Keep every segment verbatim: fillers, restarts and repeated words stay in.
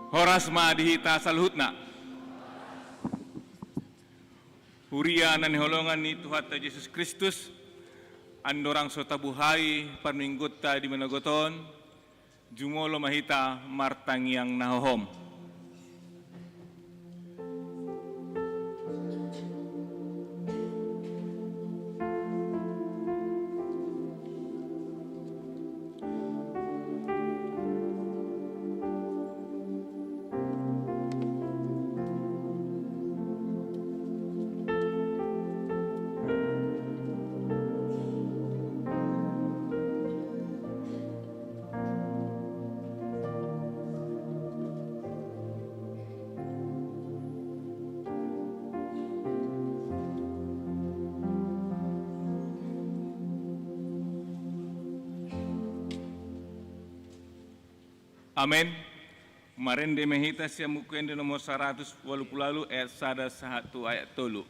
Horas ma di hita saluhutna. Huria na hinaholongan ni Tuhanta Jesus Kristus, andorang so tabuhai parminggunta di manogot on, jumolo ma hita martangiang na hohom. Amen. Marende ma hita sian Buku Ende nomor saratus ualu pulu ualu, ayat sada sahat tu ayat tolu.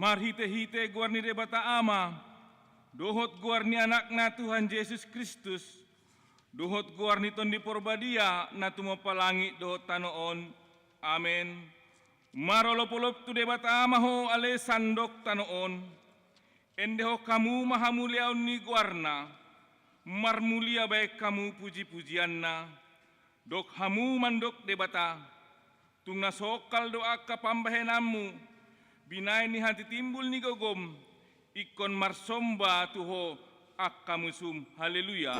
Marhitehite goar ni Debata Ama, dohot goar ni Anakna Tuhan Jesus Kristus, dohot goar ni Tondi Porbadia na tumompa langit dohot tano on. Amen. Marolopolop tu Debata Ama ho ale sandok tano on. Endehon hamu ma hamuliaon ni goarna. Marmulia baen hamu pujipujianna. Dok hamu mandok Debata. Tung na songkal do angka pambahenanmu, binahen ni hatitimbul ni gogom, ingkon marsomba tu Ho angka musum. Haleluya.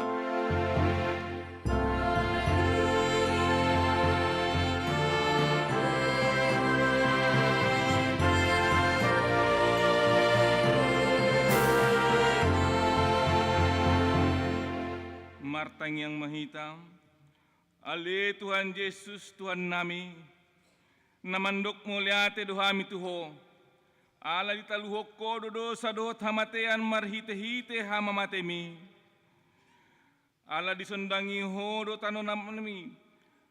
Martangiang ma hita. Ale Tuhan Jesus, Tuhannami, na mandok mauliate do hami tu Ho, Ala ditaluhon Ho do dosa dohot hamatean marhite-hite hamamatemi. Ala disondangi Ho do tano nami,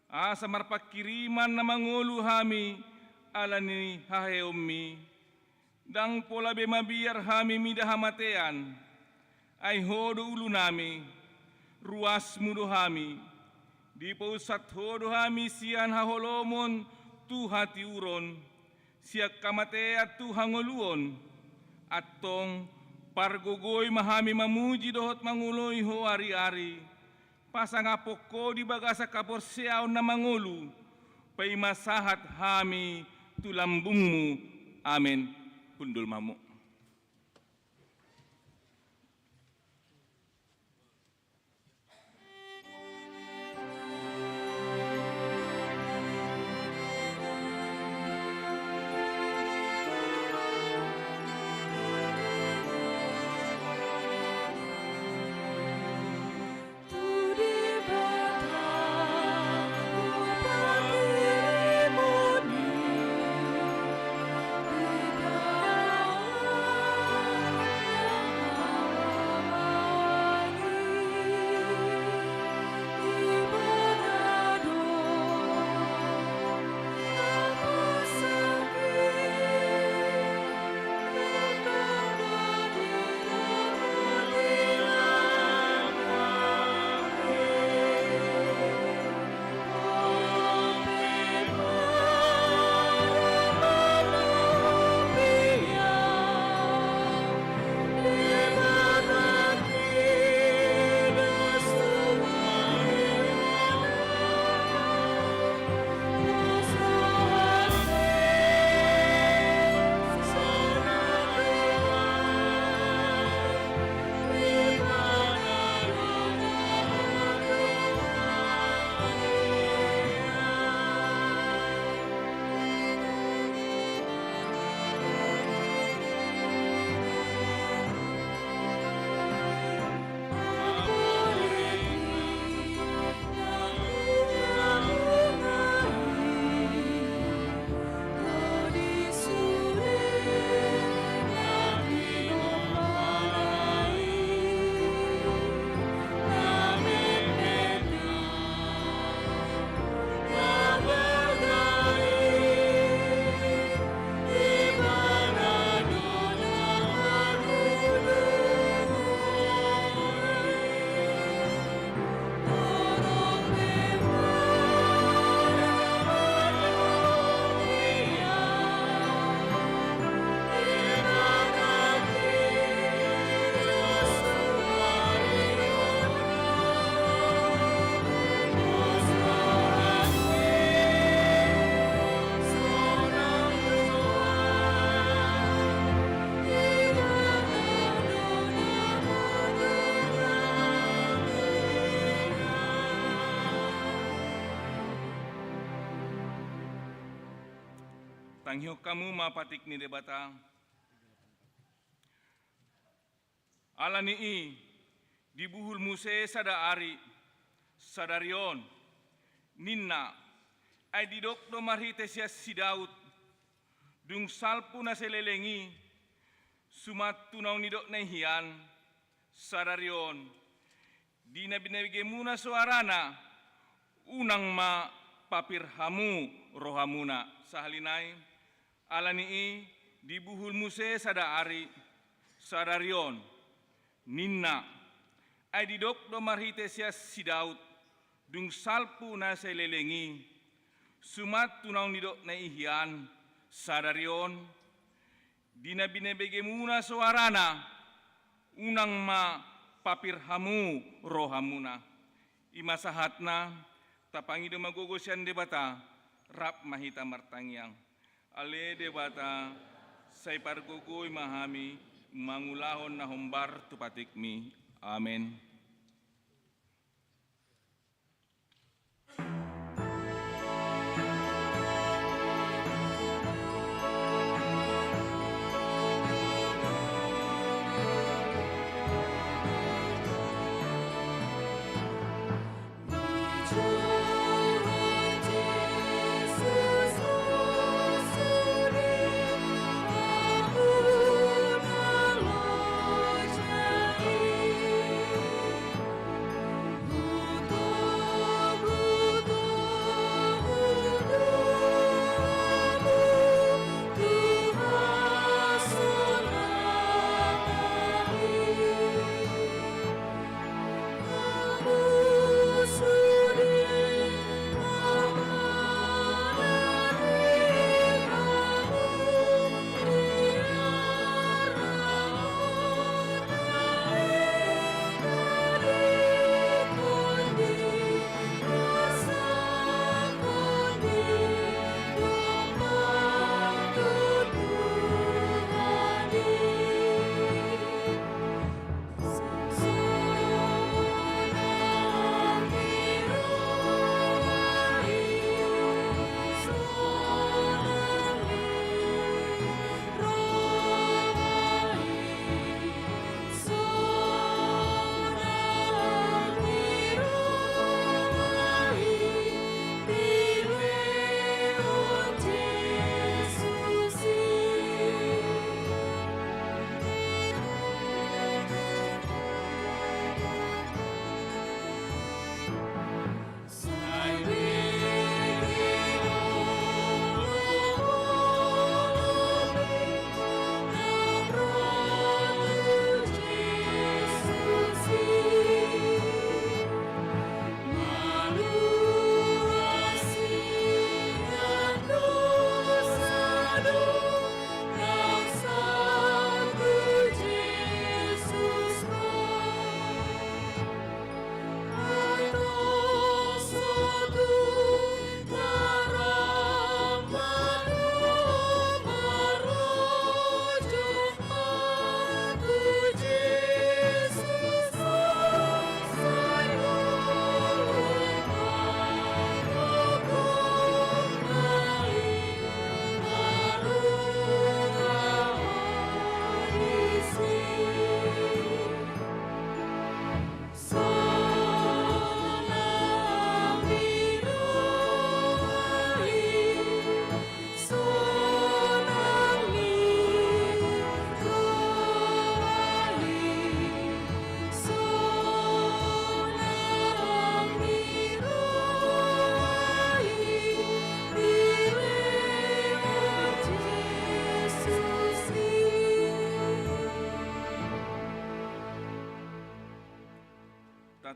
asa marpangkiriman na mangolu hami ala ni haheheonmi. Ndang pola be mabiar hami mida hamatean, ai Ho do ulu nami, ruasmu do hami, dipaunsat Ho do hami sian haholomon tu hatiuron, sian hamatean tu hangoluon. Antong, pargogoi ma hami mamuji dohot mangoloi Ho ari-ari, pasangaphon Ho di bagasan haporseaon na mangolu, paima sahat hami tu lambungmu. Amen. Hundul ma hamu. Tangihon hamu ma patik ni Debata. Ala ni i, dibuhul muse sada ari, sadari on, ninna, ai didok do marhite sian si Daud, dung salpu na saleleng i, suman tu naung nidokna i hian, sadari on, di na binegemuna soarana, unang ma papir hamu rohamuna. Sahali nai, ala ni i, dibuhul muse sada ari, sadari on, ninna, ai didok do marhite sian si Daud, dung salpu na saleleng i, suman tu naung nidokna i hian, sadari on, di na binegemuna soarana, unang ma papir hamu rohamuna. I ma sahatna, tapangido ma gogo sian Debata, rap ma hita martangiang. Ale Debata, sai pargogoi ma hami, mangulahon na hombar tu patikmi. Amen.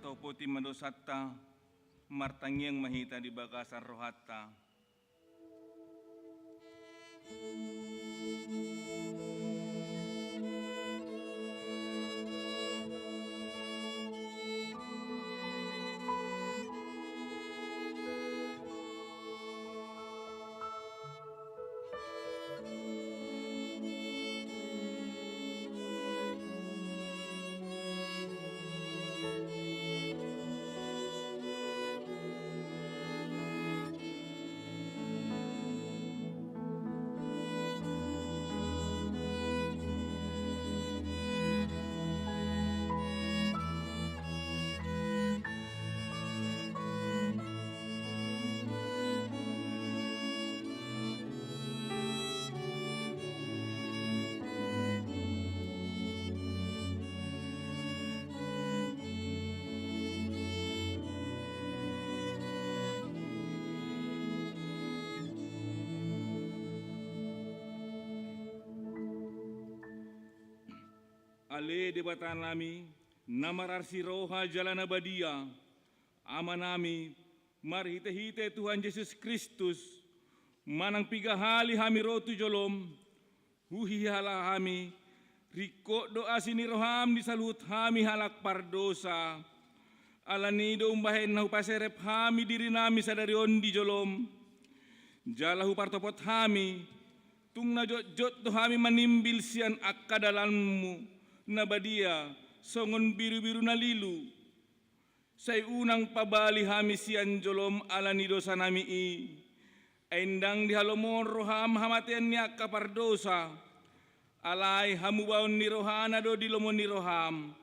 Topoti ma dosanta, martangiang ma hita di bagasan rohanta. Ale Debatanami, na marasi roha jala na badia, Amanami, marhitehite Tuhan Jesus Kristus, manang piga hali hami ro tu jolom, huhilala hami, ringkot do asi ni roham di saluhut hami halak pardosa. Alani i do umbahen na hupaserep hami dirinami sadari on di jolom, jala hupartopot hami, tung na jotjot do hami manimbil sian angka dalanmu na badia, songon birubiru na lilu. Sai unang pabali hami sian jolom alani dosanami i. Ai ndang dihalomohon roham hamatean ni angka pardosa. Alai hamubaon ni rohana do di lomo ni roham.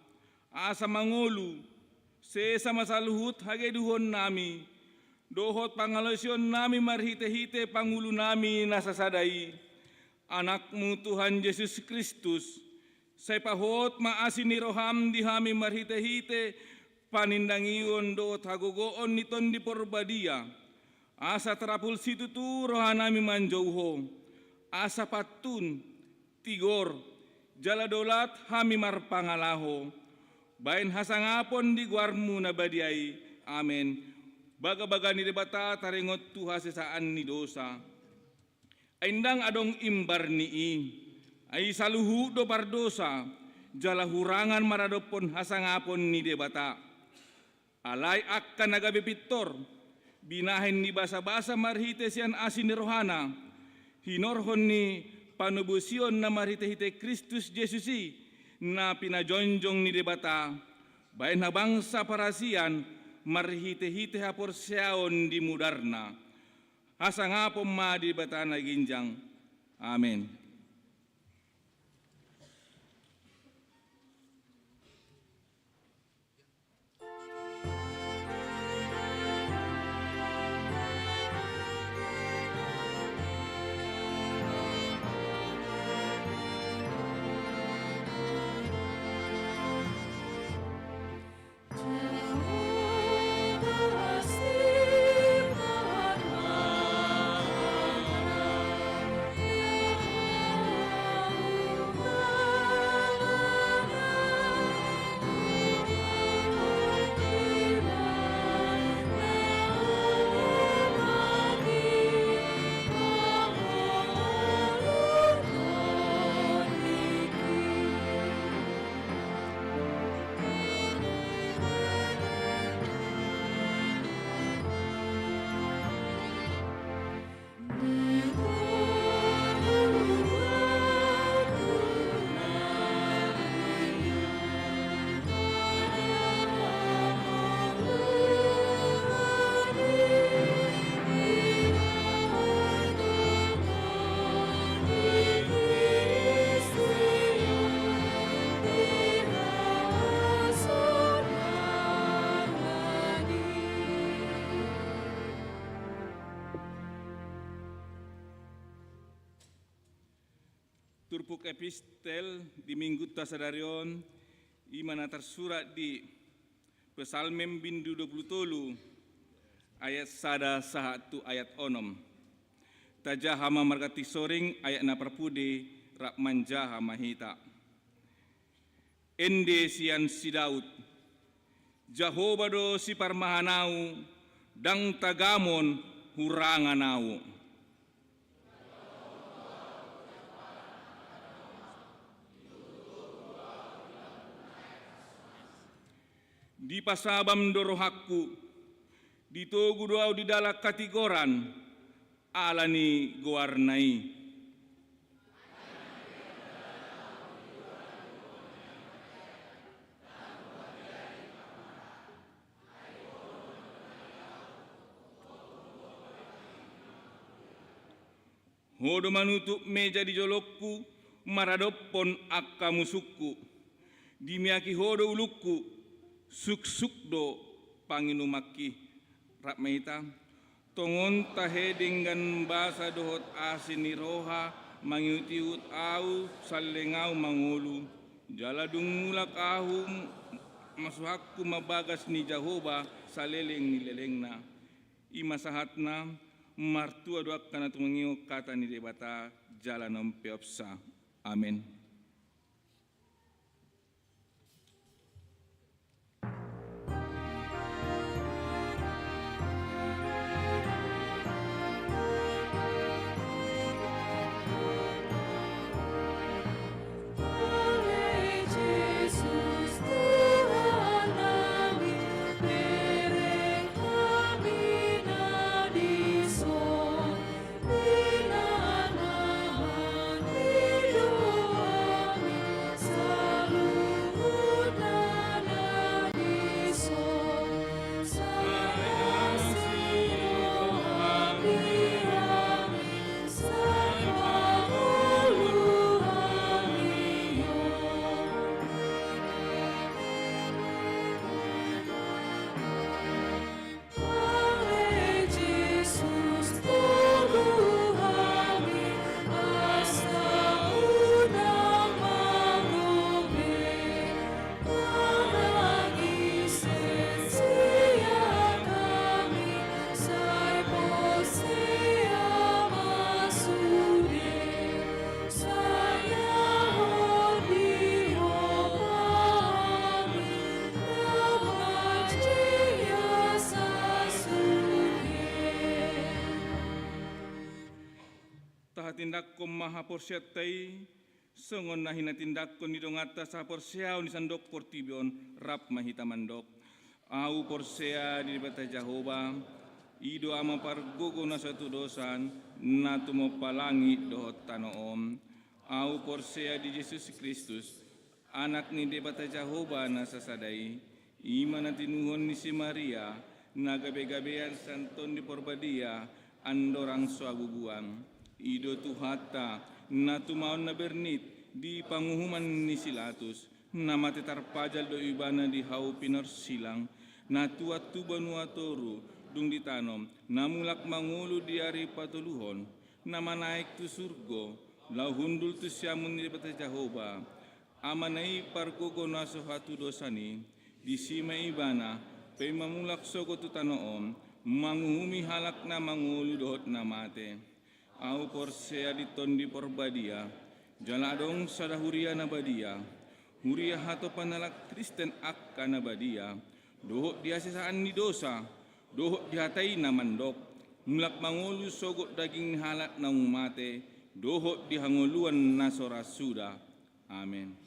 Asa mangolu, sesa ma saluhut hagaduhonnami, dohot pangalaosionnami marhitehite pangulunami na sasada i, Anakmu Tuhan Jesus Kristus, sai pahot ma asi ni roham di hami marhitehite panindangion dohot hagogoon ni Tondi Porbadia, asa tarapul situtu rohanami manjou Ho, asa pantun, tigor, jala dolat hami marpangalaho, baen hasangapon di goarmu na badia i. Amen. Bagabaga ni Debata taringot tu hasesaan ni dosa. Ai ndang adong imbar ni i, ai saluhut do pardosa, jala hurangan maradophon hasangapon ni Debata. Alai angka na gabe pintor, binahen ni basabasa marhite sian asi ni rohana, hinorhon ni panobusion na marhitehite Kristus Jesus i, na pinajongjong ni Debata, baen habangsa parasian marhitehite haporseaon di mudarna. Hasangapon ma di Debata na ginjang. Amen. Turpuk epistel di minggunta sadari on, i ma na tarsurat di Psalmen bindu dua pulu tolu, ayat sada sahat tu ayat onom. Tajaha ma marganti soring, ayat na parpudi, rap manjaha ma hita. Ende sian si Daud. Jahowa do siparmahan ahu, ndang tagamon hurangan ahu. Dipasabam do rohangku, ditogu do ahu di dalan hatigoran, ala ni goarna i. Ho do manutup meja di jolongku, maradophon angka musungku. Dimeaki ho do ulungku, suksuk do panginumanki. Rap ma hita. Tongon tahe denggan basa dohot asi ni roha, mangihutihut ahu, salleng ahu mangolu. Jala dung mulak ahu, masuhakku ma bagas ni Jahowa, saleleng ni lelengna. I ma sahatna, martua do angka na tumangihon hata ni Debata, jala na umpeopsa. Amen. Tahatindangkon ma haporseaonta i, songon na hinatindangkon ni donganta sahaporseaon di sandok portibi on. Rap ma hita mandok. Ahu porsea di Debata Jahowa, i do Ama pargogo na so hatudosan, na tumompa langit dohot tano on. Ahu porsea di Jesus Kristus, Anak ni Debata Jahowa na sasada i, i ma na tinuhon ni si Maria, na gabegabean sian Tondi Porbadia, andorang so habubuan. I do Tuhanta, na tumaon na bernit di panguhuman ni si Latus, na mate tarpajal do Ibana di hau pinorsilang, na tuat tu banua toru, dung ditanom, na mulak mangolu di ari patoluhon, na manaek tu surgo, laho hundul tu siamun ni Debata Jahowa, Amana i pargogo na so hatudosan i. Disi ma Ibana, paima mulak sogot tu tano on, manguhumi halak na mangolu dohot na mate. Ahu porsea di Tondi Porbadia, jala adong sada huria na badia, huria hatopan halak Kristen angka na badia, dohot di hasesaan ni dosa, dohot di hata i na mandok, mulak mangolu sogot daging ni halak naung mate, dohot di hangoluan na so ra suda. Amen.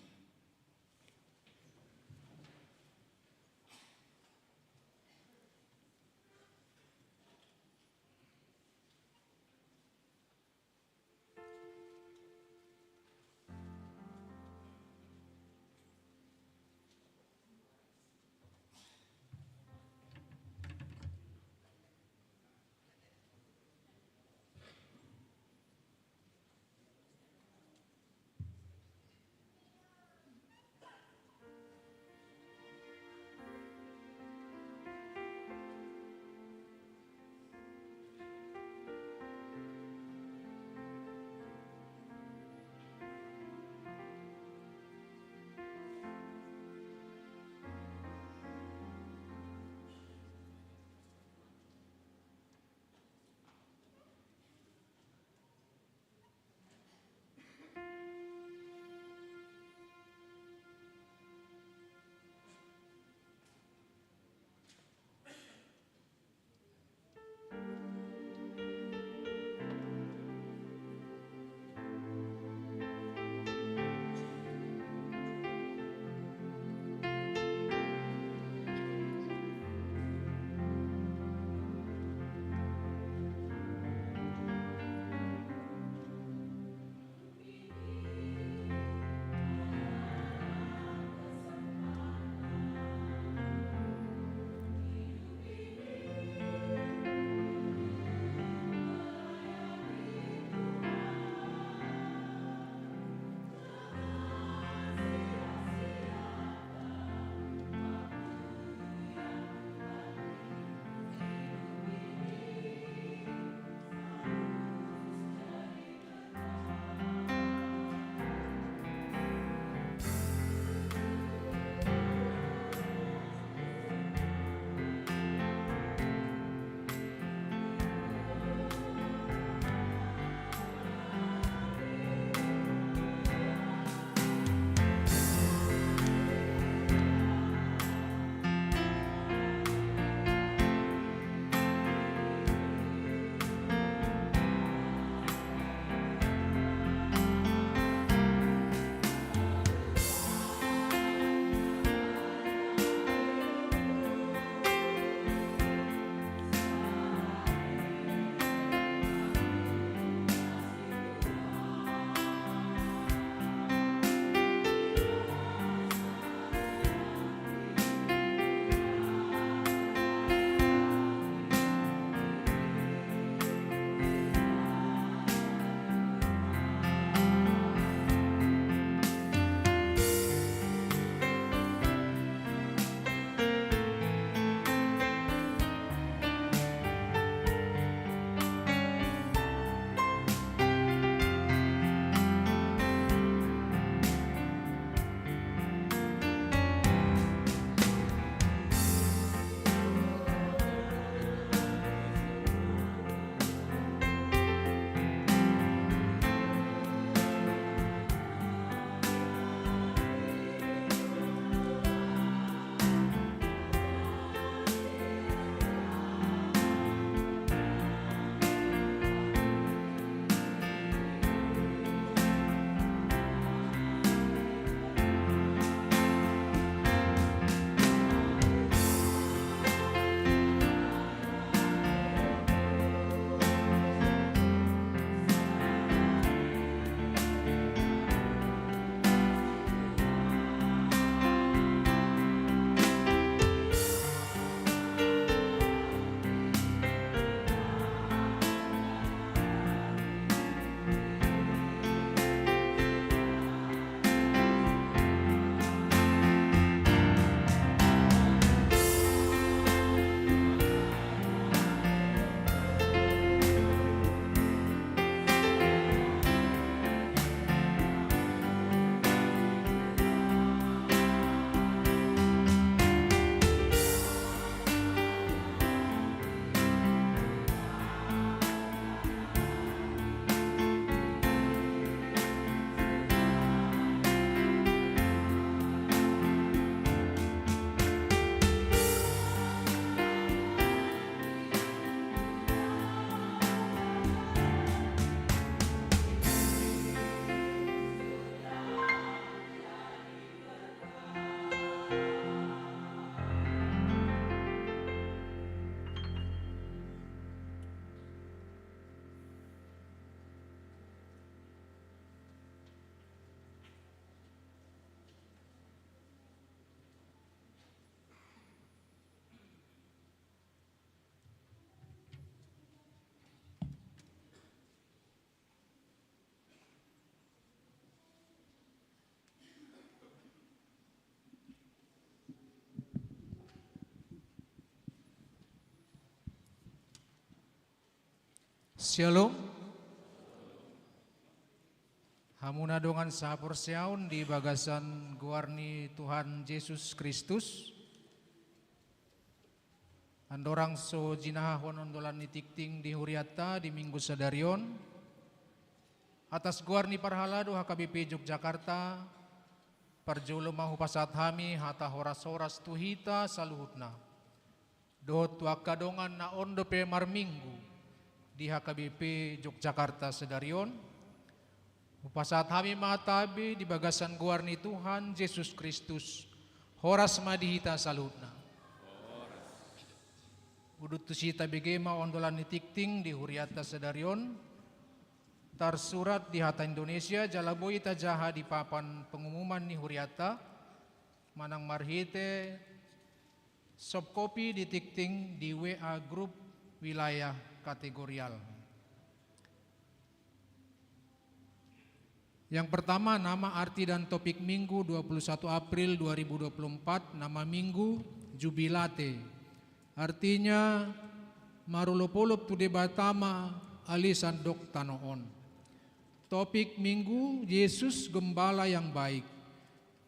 Syalom. Hamuna dongan sahaporseaon di bagasan goar ni Tuhan Jesus Kristus. Andorang so jinahahon ondolan ni tingting di hurianta di Minggu sadari on, atas goar ni parhalado H K B P Yogyakarta, parjolo ma hupasahat hami hata horas-horas tu hita saluhutna. Dohot tu angka dongan na on dope marminggu di H K B P Yogyakarta sadari on, hupasahat hami ma tabe di bagasan goar ni Tuhan Jesus Kristus, horas ma di hita saluhutna. Udut tusi tabege ma ondolan ni tingting di hurianta sadari on, tarsurat di hata Indonesia jala boi tajaha di papan pengumuman ni hurianta, manang marhite soft copy di tingting di W A grup wilayah kategorial. Yang pertama, nama, arti, dan topik Minggu dua puluh satu April dua ribu dua puluh empat, nama Minggu Jubilate. Artinya, marolop-olop tu Debata ma ale sandok tano on. Topik Minggu, Yesus Gembala yang Baik.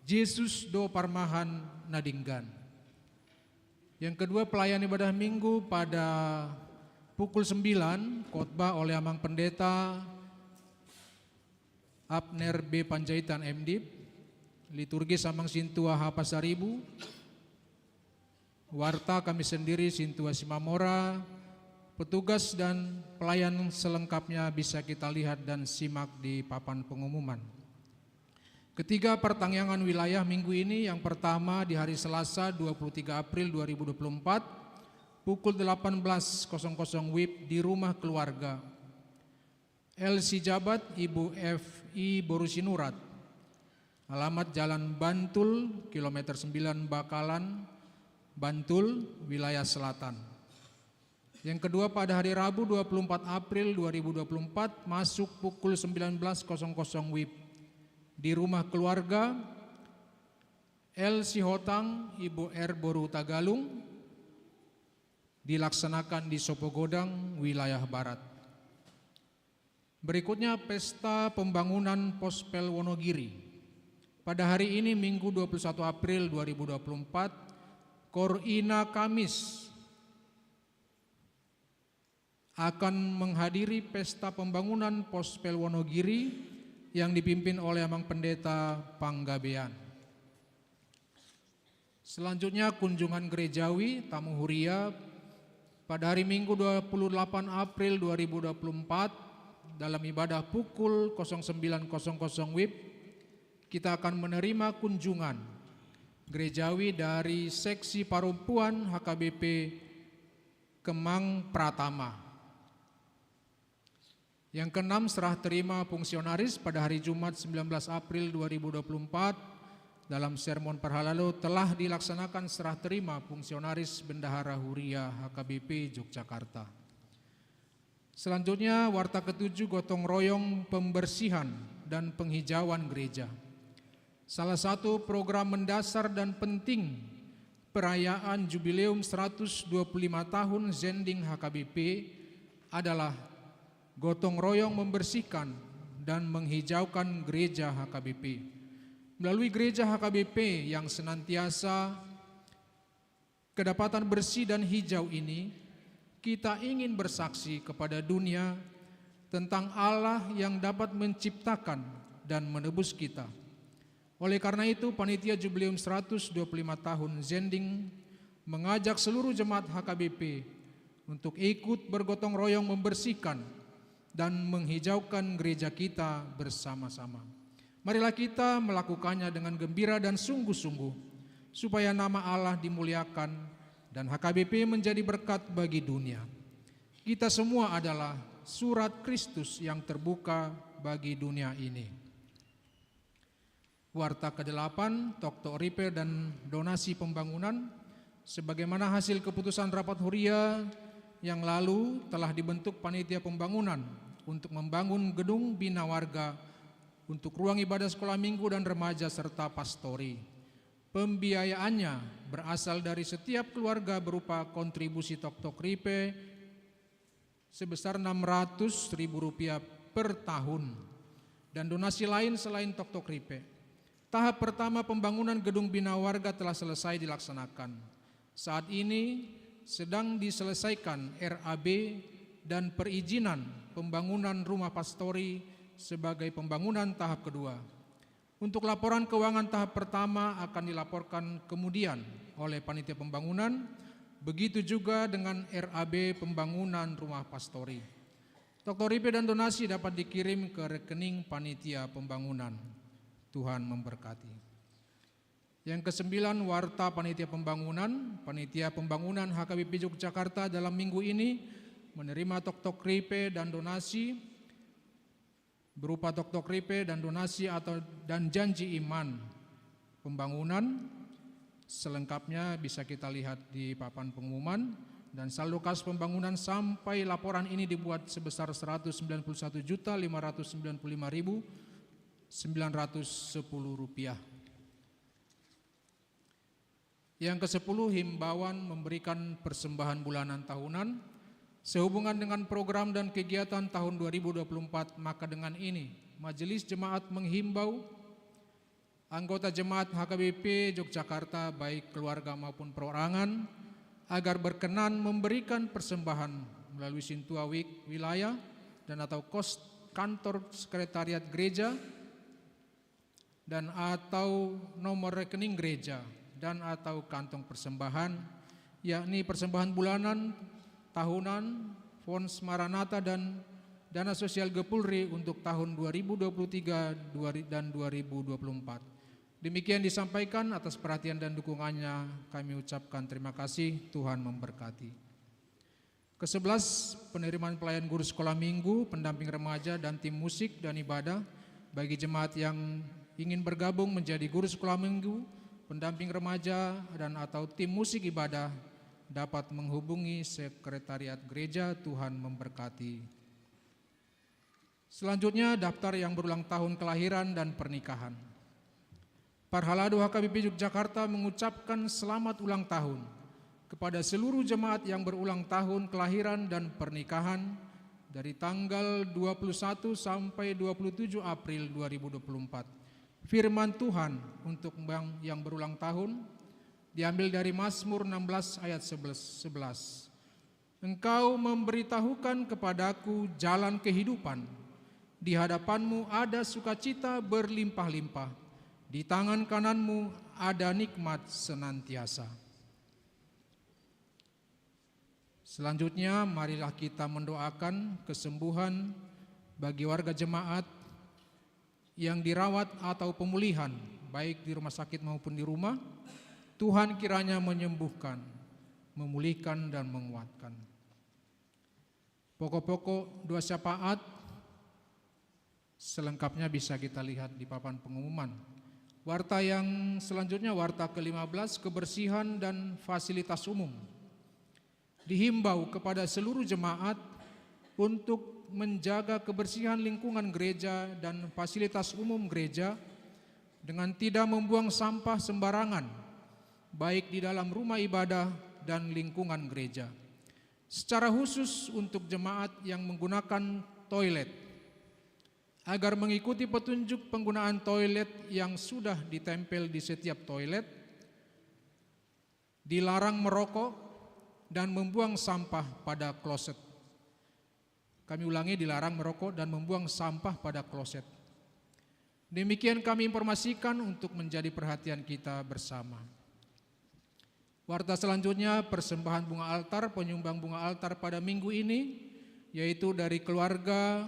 Jesus do parmahan na denggan. Yang kedua, pelayan ibadah Minggu pada pukul sembilan, khotbah oleh Amang Pendeta Abner B Panjaitan, M Div. Liturgis Amang Sintua H Pasaribu. Warta kami sendiri, Sintua Simamora. Petugas dan pelayan selengkapnya bisa kita lihat dan simak di papan pengumuman. Ketiga, pertangiangan wilayah minggu ini, yang pertama di hari Selasa dua puluh tiga April dua ribu dua puluh empat, pukul delapan belas kosong kosong W I B di rumah keluarga. L C Jabat, Ibu F I boru Sinurat. Alamat Jalan Bantul, kilometer sembilan Bakalan, Bantul, wilayah selatan. Yang kedua, pada hari Rabu dua puluh empat April dua ribu dua puluh empat, masuk pukul sembilan belas kosong kosong W I B di rumah keluarga L Sihotang, Ibu R boru Tagalung, dilaksanakan di Sopogodang, wilayah barat. Berikutnya, Pesta Pembangunan Pospel Wonogiri. Pada hari ini, Minggu dua puluh satu April dua ribu dua puluh empat, Kor Ina Kamis akan menghadiri Pesta Pembangunan Pospel Wonogiri yang dipimpin oleh Amang Pendeta Panggabean. Selanjutnya, kunjungan gerejawi, tamu huria, pada hari Minggu dua puluh delapan April dua ribu dua puluh empat, dalam ibadah pukul kosong sembilan kosong kosong W I B, kita akan menerima kunjungan gerejawi dari Seksi Parompuan H K B P Kemang Pratama. Yang keenam, serah terima fungsionaris pada hari Jumat sembilan belas April dua ribu dua puluh empat, dalam sermon parhalado telah dilaksanakan serah terima fungsionaris Bendahara Huria H K B P Yogyakarta. Selanjutnya, warta ketujuh, gotong royong pembersihan dan penghijauan gereja. Salah satu program mendasar dan penting perayaan Jubileum seratus dua puluh lima tahun Zending H K B P adalah gotong royong membersihkan dan menghijaukan gereja H K B P. Melalui gereja H K B P yang senantiasa kedapatan bersih dan hijau ini, kita ingin bersaksi kepada dunia tentang Allah yang dapat menciptakan dan menebus kita. Oleh karena itu, Panitia Jubileum seratus dua puluh lima tahun Zending mengajak seluruh jemaat H K B P untuk ikut bergotong royong membersihkan dan menghijaukan gereja kita bersama-sama. Marilah kita melakukannya dengan gembira dan sungguh-sungguh, supaya nama Allah dimuliakan dan H K B P menjadi berkat bagi dunia. Kita semua adalah surat Kristus yang terbuka bagi dunia ini. Warta kedelapan, toktok ripe dan donasi pembangunan. Sebagaimana hasil keputusan rapat huria yang lalu, telah dibentuk panitia pembangunan untuk membangun gedung bina warga untuk ruang ibadah sekolah minggu dan remaja serta pastori. Pembiayaannya berasal dari setiap keluarga berupa kontribusi toktok ripe, sebesar enam ratus ribu rupiah per tahun, dan donasi lain selain toktok ripe. Tahap pertama pembangunan gedung bina warga telah selesai dilaksanakan. Saat ini sedang diselesaikan R A B dan perizinan pembangunan rumah pastori sebagai pembangunan tahap kedua. Untuk laporan keuangan tahap pertama akan dilaporkan kemudian oleh panitia pembangunan, begitu juga dengan R A B pembangunan rumah pastori. Toktok ripe dan donasi dapat dikirim ke rekening panitia pembangunan. Tuhan memberkati. Yang kesembilan, warta panitia pembangunan. Panitia pembangunan H K B P Yogyakarta dalam minggu ini menerima toktok ripe dan donasi berupa toktok ripe dan donasi atau dan janji iman pembangunan. Selengkapnya bisa kita lihat di papan pengumuman. Dan saldo kas pembangunan sampai laporan ini dibuat sebesar seratus sembilan puluh satu juta lima ratus sembilan puluh lima ribu sembilan ratus sepuluh rupiah. Yang kesepuluh, himbauan memberikan persembahan bulanan tahunan sehubungan dengan program dan kegiatan tahun dua ribu dua puluh empat. Maka dengan ini, Majelis Jemaat menghimbau anggota jemaat H K B P Yogyakarta, baik keluarga maupun perorangan, agar berkenan memberikan persembahan melalui Sintua Wik Wilayah dan atau kos kantor sekretariat gereja dan atau nomor rekening gereja dan atau kantong persembahan, yakni persembahan bulanan, tahunan, Fons Maranatha dan dana sosial Gepulri untuk tahun dua ribu dua puluh tiga dua ri-, dan dua ribu dua puluh empat. Demikian disampaikan, atas perhatian dan dukungannya kami ucapkan terima kasih. Tuhan memberkati. Kesebelas, penerimaan pelayan guru sekolah minggu, pendamping remaja, dan tim musik dan ibadah. Bagi jemaat yang ingin bergabung menjadi guru sekolah minggu, pendamping remaja, dan atau tim musik ibadah, dapat menghubungi sekretariat gereja. Tuhan memberkati. Selanjutnya, daftar yang berulang tahun kelahiran dan pernikahan. Parhalado H K B P Yogyakarta mengucapkan selamat ulang tahun kepada seluruh jemaat yang berulang tahun kelahiran dan pernikahan dari tanggal dua puluh satu sampai dua puluh tujuh April dua ribu dua puluh empat. Firman Tuhan untuk yang, yang berulang tahun diambil dari Mazmur enam belas ayat sebelas. Engkau memberitahukan kepadaku jalan kehidupan. Di hadapanmu ada sukacita berlimpah-limpah. Di tangan kananmu ada nikmat senantiasa. Selanjutnya, marilah kita mendoakan kesembuhan bagi warga jemaat yang dirawat atau pemulihan, baik di rumah sakit maupun di rumah. Tuhan kiranya menyembuhkan, memulihkan, dan menguatkan. Pokok-pokok doa syafaat selengkapnya bisa kita lihat di papan pengumuman. Warta yang selanjutnya, warta kelima belas, kebersihan dan fasilitas umum. Dihimbau kepada seluruh jemaat untuk menjaga kebersihan lingkungan gereja dan fasilitas umum gereja dengan tidak membuang sampah sembarangan, baik di dalam rumah ibadah dan lingkungan gereja. Secara khusus untuk jemaat yang menggunakan toilet, agar mengikuti petunjuk penggunaan toilet yang sudah ditempel di setiap toilet, dilarang merokok dan membuang sampah pada kloset. Kami ulangi, dilarang merokok dan membuang sampah pada kloset. Demikian kami informasikan untuk menjadi perhatian kita bersama. Warta selanjutnya, persembahan bunga altar, penyumbang bunga altar pada minggu ini, yaitu dari keluarga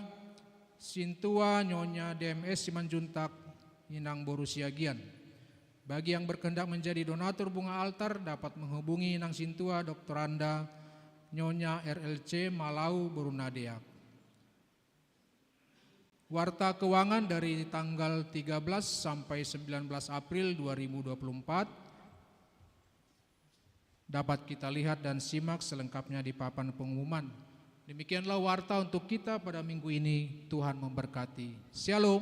Sintua Nyonya D M S Simanjuntak, Inang Boru Siagian. Bagi yang berkehendak menjadi donatur bunga altar, dapat menghubungi Inang Sintua Doktoranda Nyonya R L C Malau Borunadeak. Warta keuangan dari tanggal tiga belas sampai sembilan belas April dua ribu dua puluh empat dapat kita lihat dan simak selengkapnya di papan pengumuman. Demikianlah warta untuk kita pada minggu ini. Tuhan memberkati. Shalom.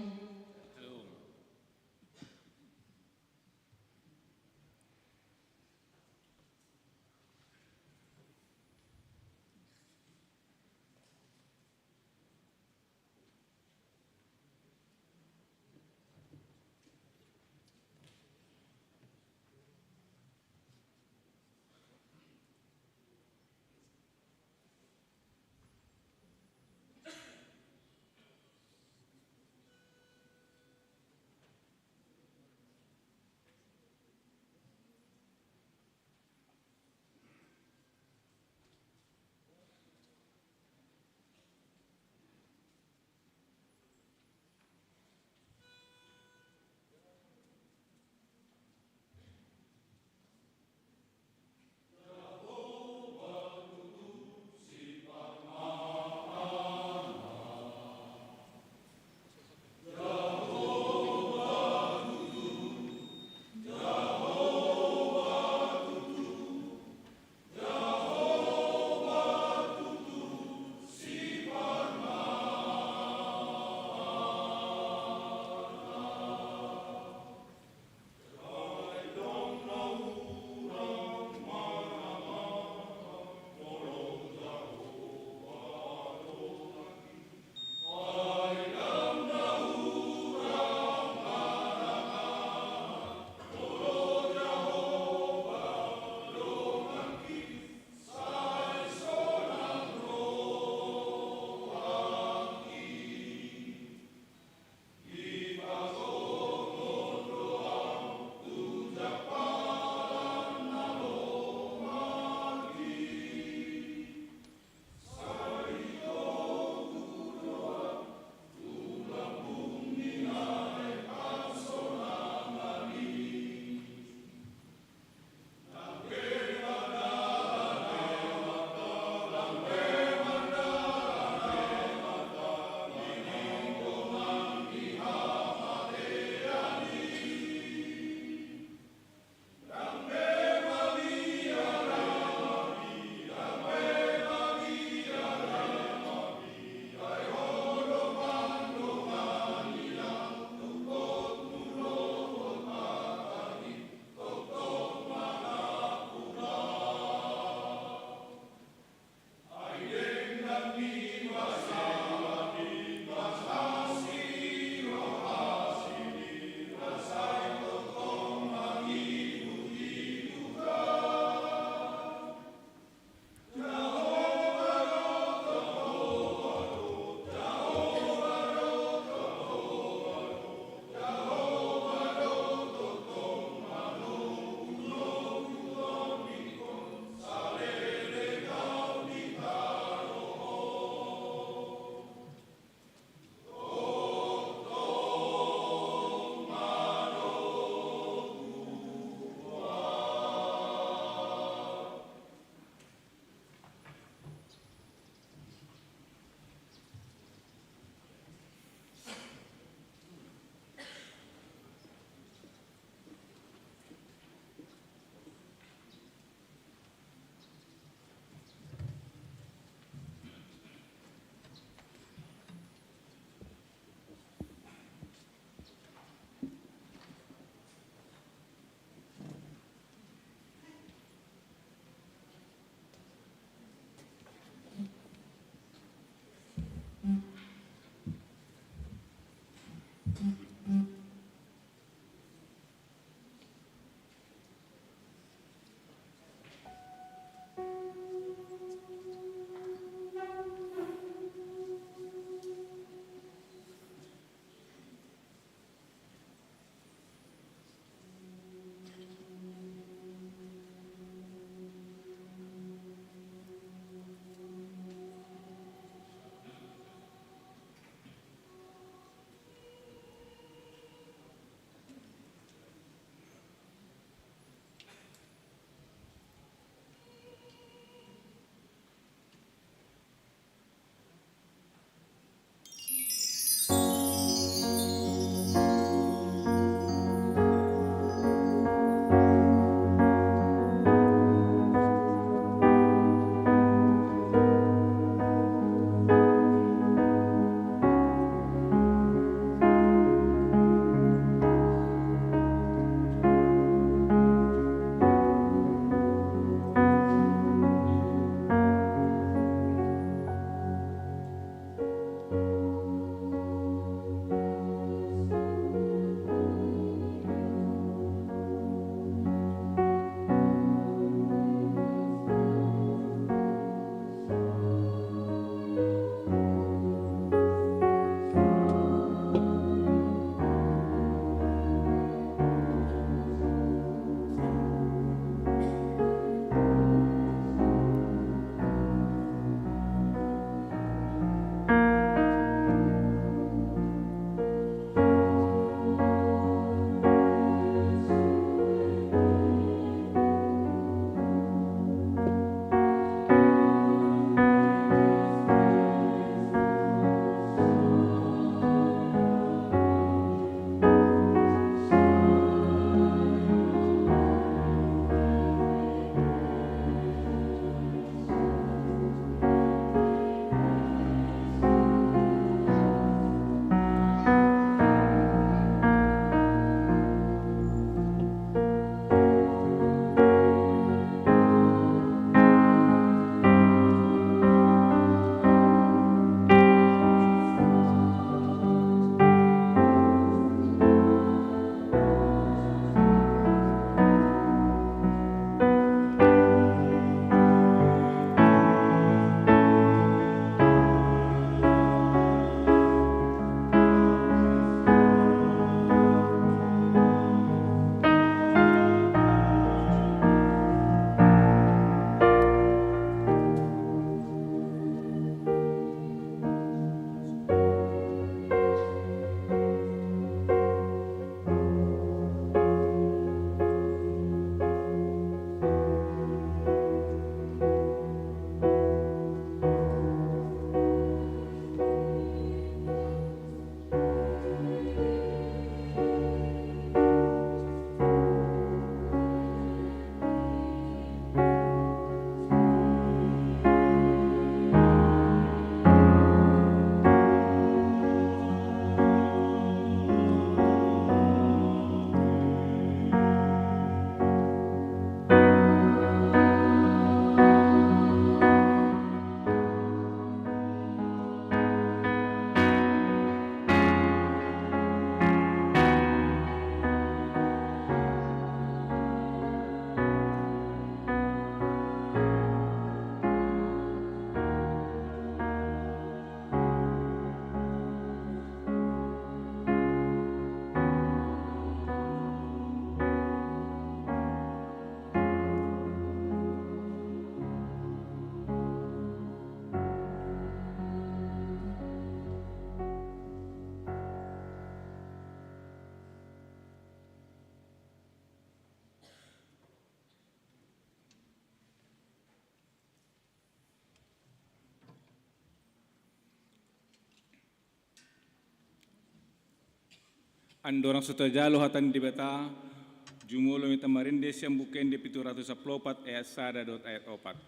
Andorang so tajalo hata ni Debata, jumolo ma hita marende sian Buku Ende pitu ratus sampulu opat ayat sada dohot ayat opat.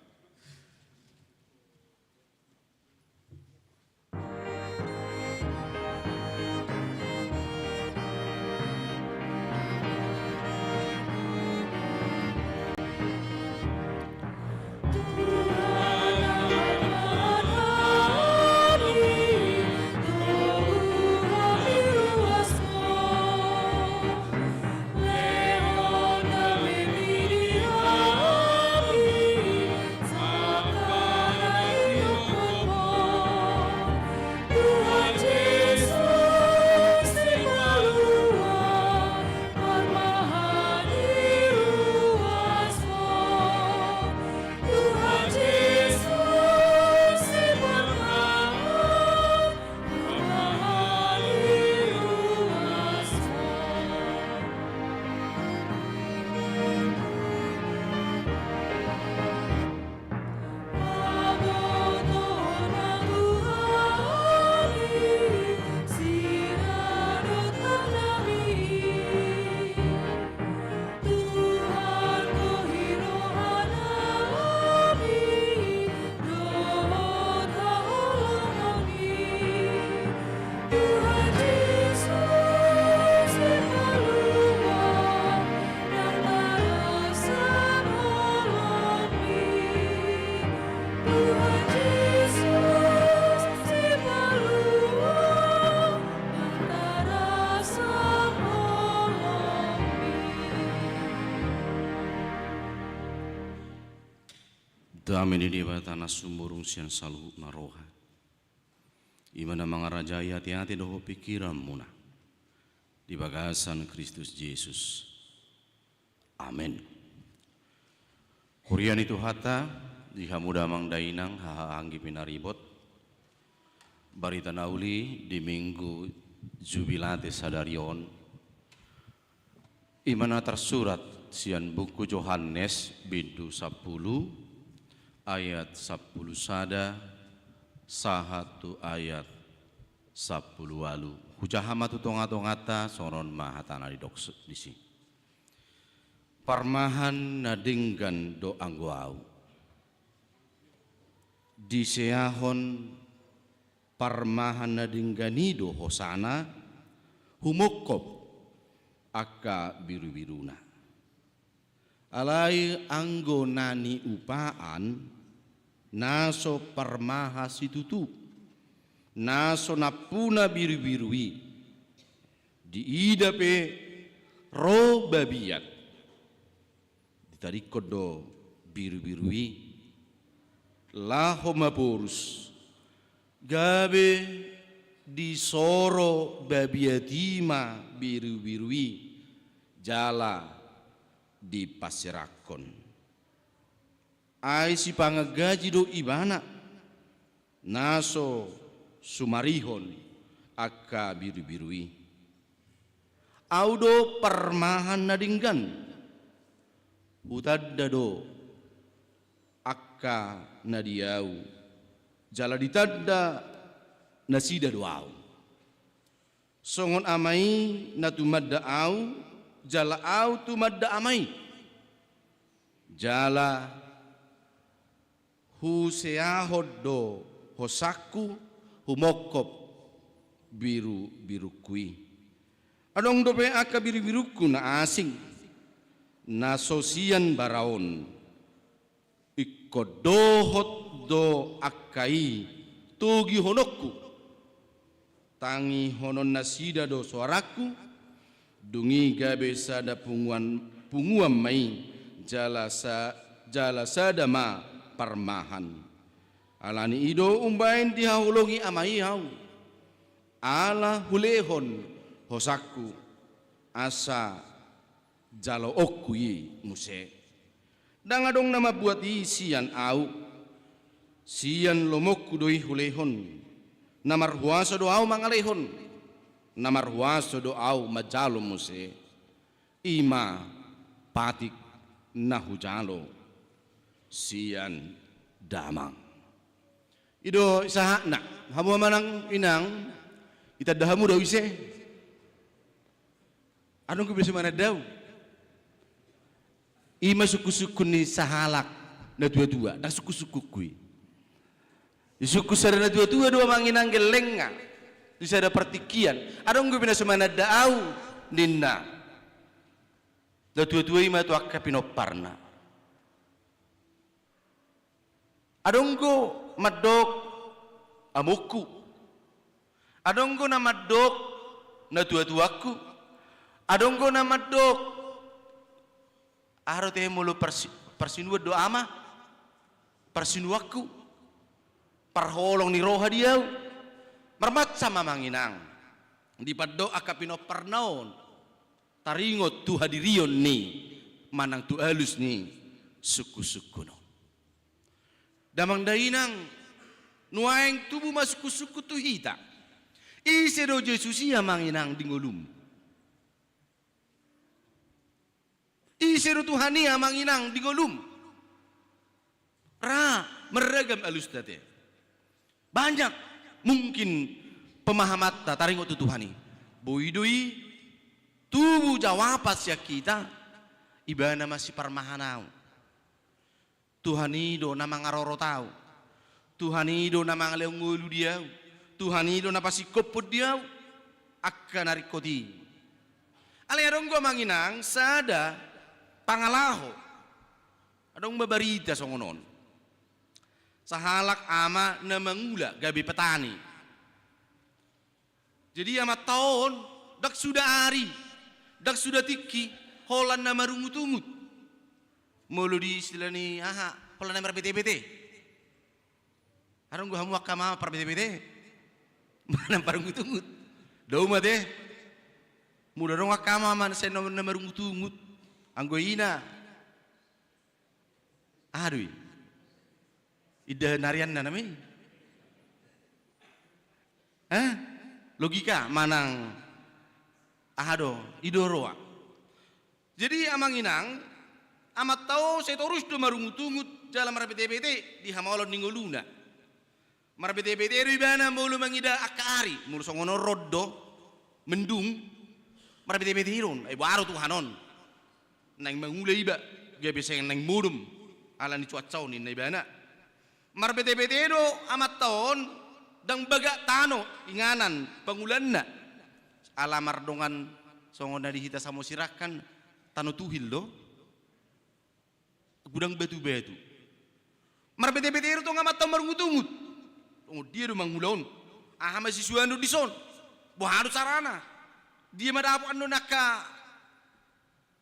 Dame ni Debata na sumurung sian saluhut na roha, i ma na mangarajai ateate dohot pingkiranmuna di bagasan Kristus Jesus. Amen. Huria ni Tuhanta, di hamu damang dainang, haha anggi pinaribot, barita na uli di Minggu Jubilate sadari on, i ma na tarsurat sian Buku Johannes bindu sampulu ayat sampulu sada sahat tu ayat sampulu ualu. Hujaha ma tu tongatonganta, songon on ma hata na didok disi. Parmahan na denggan do anggo Ahu. Diseahon parmahan na denggan i do hosana humongkop angka birubiruna. Alai anggo na niupaan, na so parmahan situtu, na so nampuna birubiru i, diida pe ro babiat, ditadingkon do birubiru i laho maborus, gabe disoro babiat i ma birubiru i jala dipaserangkon. Ai sipangan gaji do ibana na so sumarihon angka birubiru i. Ahu do parmahan na denggan. Hutanda do angka na di Ahu, jala ditanda nasida do Ahu. Songon Ama i na tumanda Ahu, jala Ahu tumanda Ama i. Jala huseahon do hosangku humongkop birubirungku i. Adong dope angka birubirungku na asing, na so sian bara on. Ingkon dohot do angka i togihononku. Tangihononnasida do soarangku, dung i gabe sada punguan, punguan ma i, jala sa-, jala sada ma parmahan. Ala ni i do umbaen dihaholongi Ama i ahu, ala hulehon hosangku, asa jaloonku i muse. Ndang adong na mambuat i sian ahu, sian lomoku do i hulehon. Na marhuaso do ahu mangalehon, na marhuaso do ahu manjalo muse. I ma patik na hujalo sian Damang. I do sahatna, hamu amang inang, itanda hamu do ise? Adong do na so mananda au. I ma sungkunsungkun ni sahalak natuatua, ndang sungkunsungkunhu i. Disungkun sada natuatua do, Amang Inang, gellengna di sada partingkian. Adong do na so mananda au, ninna natuatua i ma tu angka pinomparna. Adong do mandok amongku. Adong do na mandok natuatuangku. Adong do na mandok, aha do ate molo parsi-, parsinuan do ama, parsinuanku, parholong ni roha di au. Marmacam, Amang Inang, dipandok angka pinomparna on taringot tu hadirion ni manang tu alus ni sungkunsungkun on. Damang dainang, nuaeng tubu ma sungkunsungkun tu hita. Ise do Jesus i, Amang Inang, di ngolum? Ise do Tuhan i, Amang Inang, di ngolum? Ra marragam alusta ate. Banyak mungkin pemahamanta taringot tu Tuhan i. Boi do i tubu jawaban sian hita, Ibana ma siparmahan au. Tuhan i do na mangarorot au. Tuhan i do na mangalehon ngolu di au. Tuhan i do na pasingkophon di au angka na ringkot i. Alai adong do, Amang Inang, sada pangalaho. Adong ma barita songon on. Sahalak ama na mangula, gabe petani. Jadi amanta on, ndang suda ari, ndang suda tingki, holan na marungutungut. Molo di istilah ni aha, holan na marbetebete. Adong do hamu angka ama parbetebete? Manang parungutungut? Dao ma ate. Molo adong angka ama, ama sai na, na marungutungut, anggo ina, aha do i? Indahan arianna nama i? Hah? Logika manang aha do? I do roha. Jadi, Amang Inang, amanta on sai torus do marungutungut jala marbetebete di hamaolon ni ngoluna. Marbetebete do ibana molo mangida angka ari, molo songon on ro do mendung, marbetebete do on, ai boha do Tuhan on. Naeng mangula iba, gabe sai naeng modom ala ni cuaca on, ninna ibana. Marbetebete do amanta on, ndang bagak tano inganan pangulaanna. Ala mardongan songon na di hita Samosir kan, tano tuhil do. Godang batu-batu. Marbetebete do tong amanta on marungutungut. Songon dia do mangula on? Aha ma sisuanon dison? Boha do carana? Dia ma dapot annon angka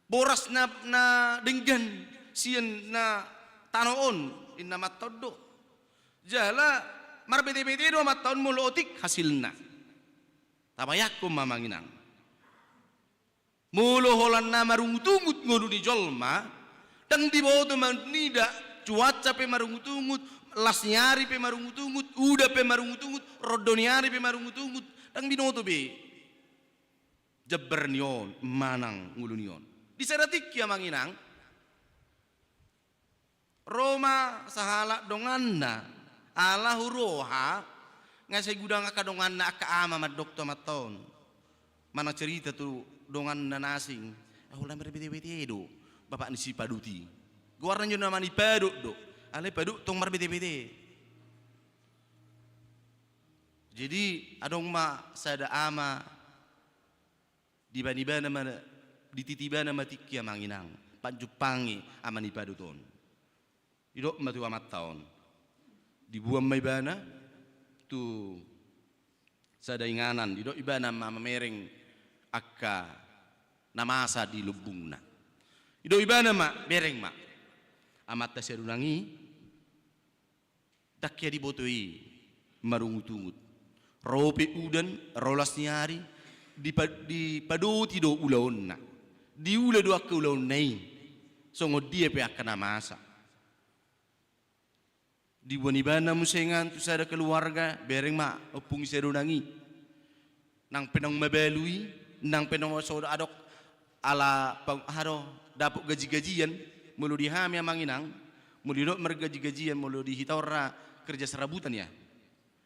boras na, na denggan sian na tano on? Ninna amanta on do. Jala marbetebete do amanta on molo otik hasilna. Tabayangkon ma, Amang Inang. Molo holan na marungutungut ngolu ni jolma, ndang diboto manida, cuaca pe marungutungut, las ni ari pe marungutungut, udan pe marungutungut, rondo ni ari pe marungutungut, ndang binoto be jambar ni on manang ngolu ni on. Di sada tingki, Amang Inang, ro ma sahalak donganna, ala huroha, nga sai godang angka donganna angka ama mandok tu amanta on. Manang cerita tu donganna na asing, "Eh, holan marbetebete do bapak ni si Padut i. Goarna jo nama ni Padut do. Alai Padut tong marbetebete." Jadi, adong ma sada ama, dibaen ibana ma, dititi ibana ma tingki, Amang Inang, panjumpangi ama ni Padut on. Didok ma tu amanta on. Diboan ma ibana tu sada inganan, didok ibana ma mamereng angka na masa di lumbungna. Didok ibana ma, "Bereng ma, amanta Siadonang i, ndang hea diboto i marungutungut. Ro pe udan, ro las ni ari, dipa-, dipadoti do ulaonna. Diula do angka ulaonna i, songon dia pe angka na masa." Diboan ibana muse inganan tu sada keluarga, "Bereng ma, Ompung Siadonang i. Nang pe naung mabalu i, nang pe naung so adong ala pa-, aha do, dapot gaji-gajian, molo di hami, Amang Inang, molo didok margaji-gajian, molo di hita on ra kerja serabutan, ya.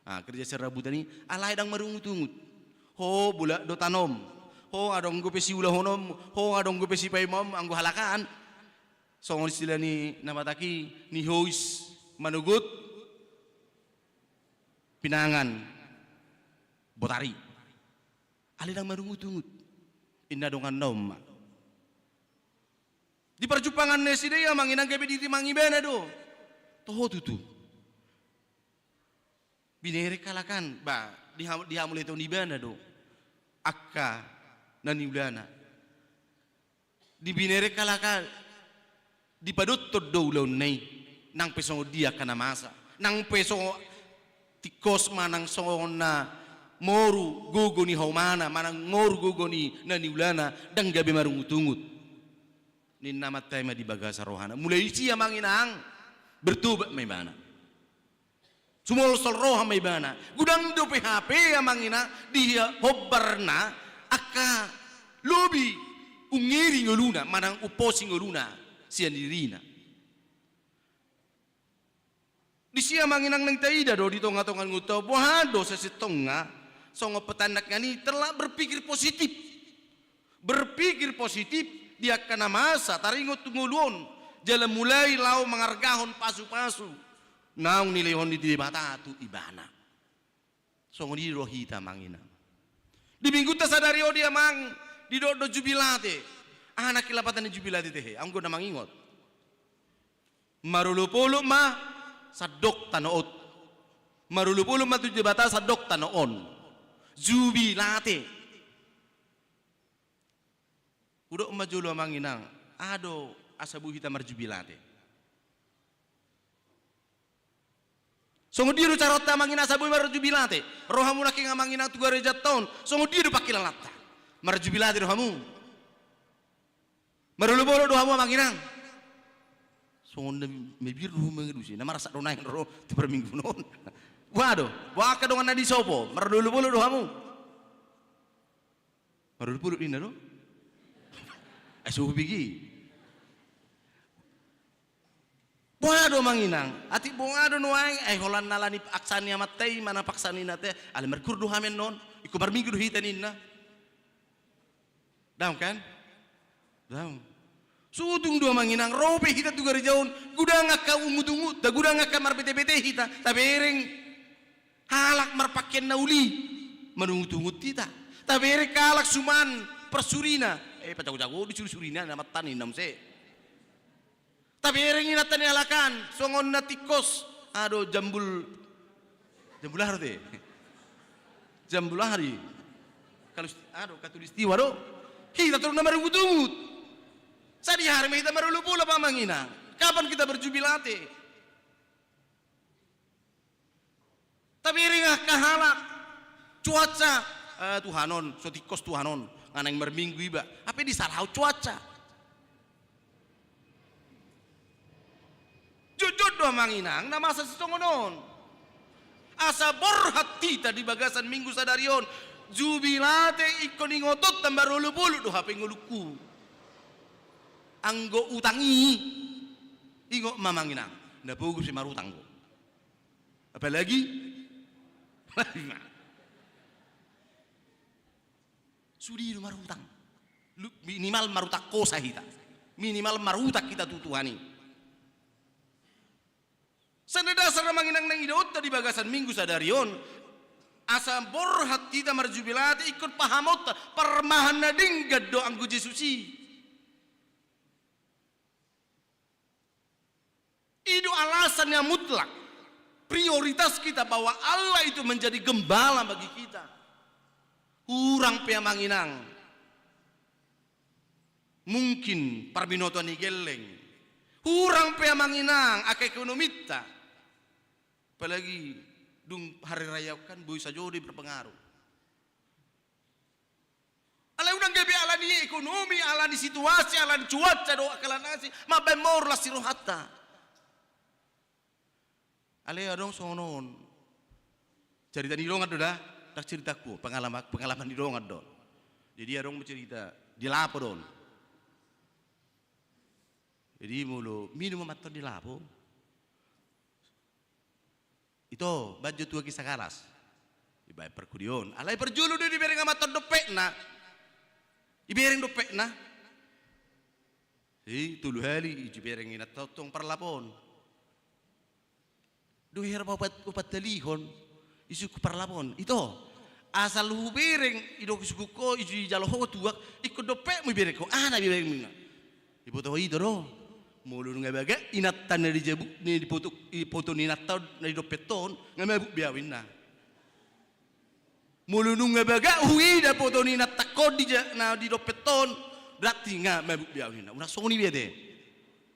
Ah, kerja serabutan i, alai ndang marungut-ungut. Ho, bolak do tanom. Ho adong dope siulahononmu, ho adong dope sipaimahonmu, anggo halak an. Songon istilah ni na Batak i, nihois manogot pinangan botari. Alai ndang marungutungut. Inna donganna on ma. Di parjumpangan na sidea i amang inang gabe ditimang ibana do. Toho tutu. Binereng halak an, ba, diha-, dihamulehon ibana do. Angka na niulana. Dibinereng halak an, dipadothon do ulaonna i. Nang pe songon dia angka na masa. Nang pe songon tingkos manang songon na moru gogo ni haumana, manang moru gogo ni na niulana, ndang gabe marungutungut. Ninna amanta i ma di bagasan rohana. Mulai disi amang inang, bertobat ma ibana. Sumolsol roha ma ibana. Godang dope hape amang inang di hombarna angka lobi ungiri ngoluna, manang umposi ngoluna sian dirina. Disi amang inang naeng taida do di tongatonga ngolunta, boha do sasintongna, songon patandak nani, telah berpikir positif. Berpikir positif di angka na masa taringot tu ngolu on, jala mulai laho mangargahon pasupasu naung nilehon ni Debata tu ibana. Songon i do hita amang inang. Di minggunta sadari on i amang, didok do jubilate. Aha na kilapatan ni jubilate tehe, anggo na mangingot. Marolopolop ma sandok tano on. Marolopolop ma tu Debata sandok tano on. Jubilate. Hudok ma jolo amang inang, aha do asa boi hita marjubilate? Songon dia do caronta amang inang asa boi marjubilate? Rohamu nangkin amang inang tu garejanta on, songon dia do pangkilalanta? Marjubilate do hamu? Marolopolop do hamu amang inang? Songon na mabiar do hamu mangalusi, na marsak do naeng ro tu parmingguon on. Boha do, boha angka dongan na disopo, marolopolop do hamu? Marolopolop ninna do? Ai so hubege. Boha do amang inang, atik boha do nuaeng, ai holan ala ni paksa ni amanta i, manang paksa ni inanta i, alai markur do hami annon, ingkon marminggu do hita ninna. Daong kan? Daong. Sutung do amang inang, ro pe hita tu gareja on, godang angka ungut-ungutta, godang angka marbete-bete hita, tabereng halak marpakean na uli, manungut-ungut hita. Tabereng halak suman parsurina, eh, pajago-jago do suri-surina, na amanta ninna muse. Tabereng inanta ni halak an, songon na tingkos, aha do jambul, jambul aha do te? Jambul aha do i? Kalus-, aha do, katulistiwa do? Hita torus na marungut-ungut. Sadihari ma hita marolopolop amang inang. Kapan kita berjubilate? Tabereng angka halak, cuaca, eh, Tuhan on, so tingkos Tuhan on, nga naeng marminggu iba, hape disalahon cuaca. Jotjot do amang inang, na masa sisongon on. Asa borhat hita di bagasan minggu sadari on, jubilate ingkon ingotonta marolopolop do hape ngolungku. Anggo utang i, ingot ma amang inang, na pogu pe marutang do. Apalagi sude do marutang. Lu-, minimal marutang hosa hita. Minimal marutang hita tu Tuhan i. Songon na dasar amang inang na idaonta di bagasan minggu sadari on, asa borhat hita marjubilate ingkon pahamonta, parmahan na denggan do anggo Jesus i. I do alasan yang mutlak, prioritas kita, bahwa Allah itu menjadi gembala bagi kita. Hurang pe amang inang, mungkin parbinotoan ni gelleng, hurang pe amang inang angka ekonominta, apalagi dung hari raya on kan boi sajo do i berpengaruh. Alai unang gabe ala ni ekonomi, ala ni situasi, ala ni cuaca do angka na asing mambahen moru las ni rohanta. Alai adong songon on. Carita ni dongan do da, ndang caritangku, pengalaman, pengalaman ni dongan do. Jadi adong cerita di lapo do on. Jadi molo minum amanta on di lapo, ito, baen jo tu aek i sagalas. Dibaen parkudion. Alai parjolo do dibereng amanta on dompetna. Ibereng dompetna. I tolu hali, i ibereng inanta on tong parlap on. Dung hira pa opat, opat halihon, isungkun parlap on. Ito, asal hubereng, idok isungkun ho, ijalo ho tuak, ingkon dompetmu ibereng ho, aha na iberengmu ninna. Iboto ho ito do. Molo nunga bagak inanta na di jabu, na di foto, i foto ni inanta on, na di dompet on, nga mabuk be au ninna. Molo nunga bagak huida foto ni inanta on di ja-, na di dompet on, berarti nga mabuk be au ninna. Unang songon i be ate.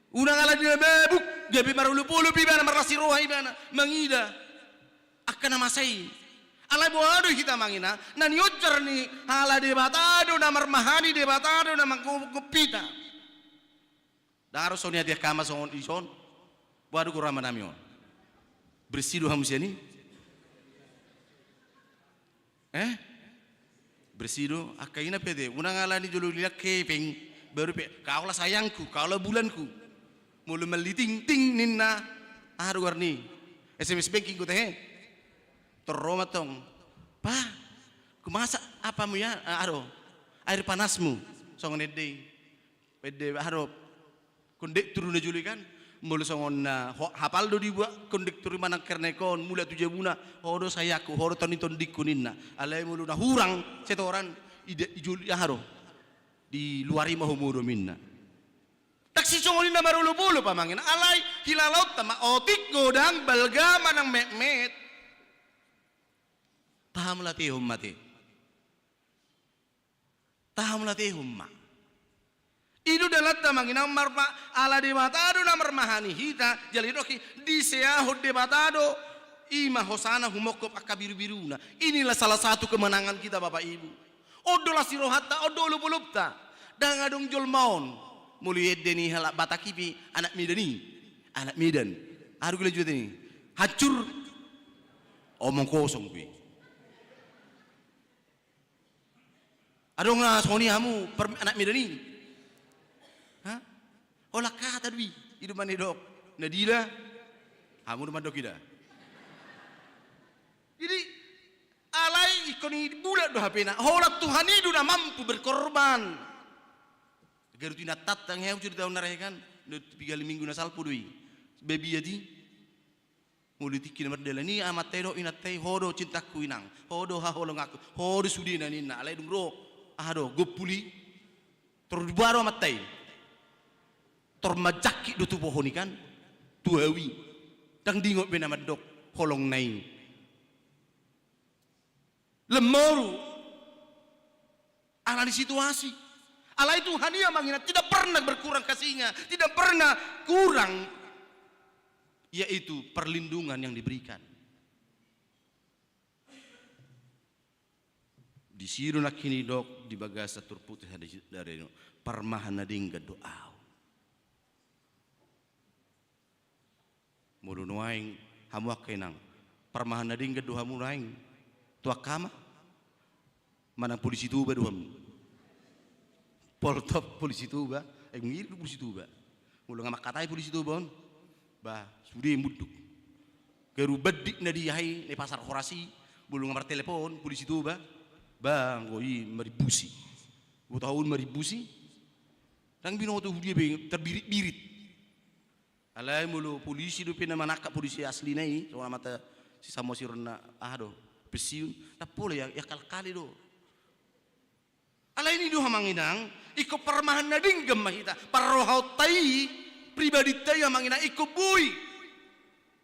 Unang ala ni na mabuk, gabe marolopolop ibana, marlas ni roha ibana mangida angka na masa i. Alai boha do hita amang inang, na nionjar ni halak Debata do na marmahani, Debata do na manggopgop hita. Ndang ro songon i ate angka ama songon i son. Boha do goar amanami on? Bersih do hamu sian i? Eh? Bersih do? Angka ina pe ate, unang ala ni jolo ni na hepeng, baru pe, kaulah sayangku, kaulah bulanku. Molo malliting, ting ninna. Aha do goar ni? S M S banking do tahe. Tor ro ma tong. Pa, kumasak apamu ya? Ah, aha do? Air panasmu. Songon ende i. Ende, aha do, kondektur na jolo i kan. Molo songon na ho-, hapal do dibuat kondektur i manang kernek on, mulak tu jabuna, ho do sayangku, ho do tonditondingku ninna. Alai molo na hurang setoran, ida, i jolo i, aha do, di luar i ma ho modom ninna. Ndang sisongon i na marolopolop amang inang, alai hilalaonta ma otik, godang, balga manang metmet. Taha ma latehon ma ate. Taha ma latehon ma. I do dalanta amang inang, marpa-, ala Debata do na marmahani hita, jala didok i, diseahon Debata do, i ma hosana humongkop angka birubiruna. Inilah salah satu kemenangan kita, Bapak Ibu. On do las ni rohanta, on do olopolopta. Ndang adong jolma on. Molo i ende ni halak Batak i pe, anak Medan i. Anak Medan. Aha do gila juat i. Hancur. Omong kosong pe. Adong na songon i hamu per-, anak Medan i? Ha? Holan hata do i, i do ma na nidok. Nadila, hamu do mandok i da. Jadi, alai ingkon i bulat do hapena. Holan Tuhan i do na mampu berkorban. Garu tu inanta tangihon, hujaritahon na rahe kan. Dohot piga hali minggu na salpu do i. Babiat i. Molo di tingki na mardalan i, amanta i dohot inanta i, ho do cintangku inang, ho do haholonganku, ho do sudena ninna, alai dung ro, aha do, gompul i, tor diboa do amanta i. Tor manjangkit do tu pohon i kan, tu hau i. Ndang diingot be na mandok holongna i. Lemmoru. Ala ni situasi. Alai Tuhan i amang inang tidak pernah berkurang kasihnya, tidak pernah kurang, yaitu perlindungan yang diberikan. Disi do nangkin didok di bagasan turpuk tadi, parmahan na denggan do ahu. Molo nuaeng hamu angka inang, parmahan na denggan do hamu nuaeng tu angka ama? Manang polisi Toba do hamu? Poltop polisi Toba, eh, ngirit do polisi Toba. Molo nga mangkatai polisi Toba on, bah, sude munduk. Garu bandik na di aha i, na di Pasar Horas i, molo nga martelepon polisi Toba, bah, anggo i marimbusi. Boto ahu on marimbusi. Ndang binoto hudia be, terbirit-birit. Alai molo polisi dope na manangkap, polisi aslina i, songon amanta si Samosir on na aha do, pensiun, ndang pola ia, ia kal-kali do. Alai i do amang inang, ingkon parmahan na denggan ma hita, parrohaonta i, pribadinta i amang inang, ingkon boi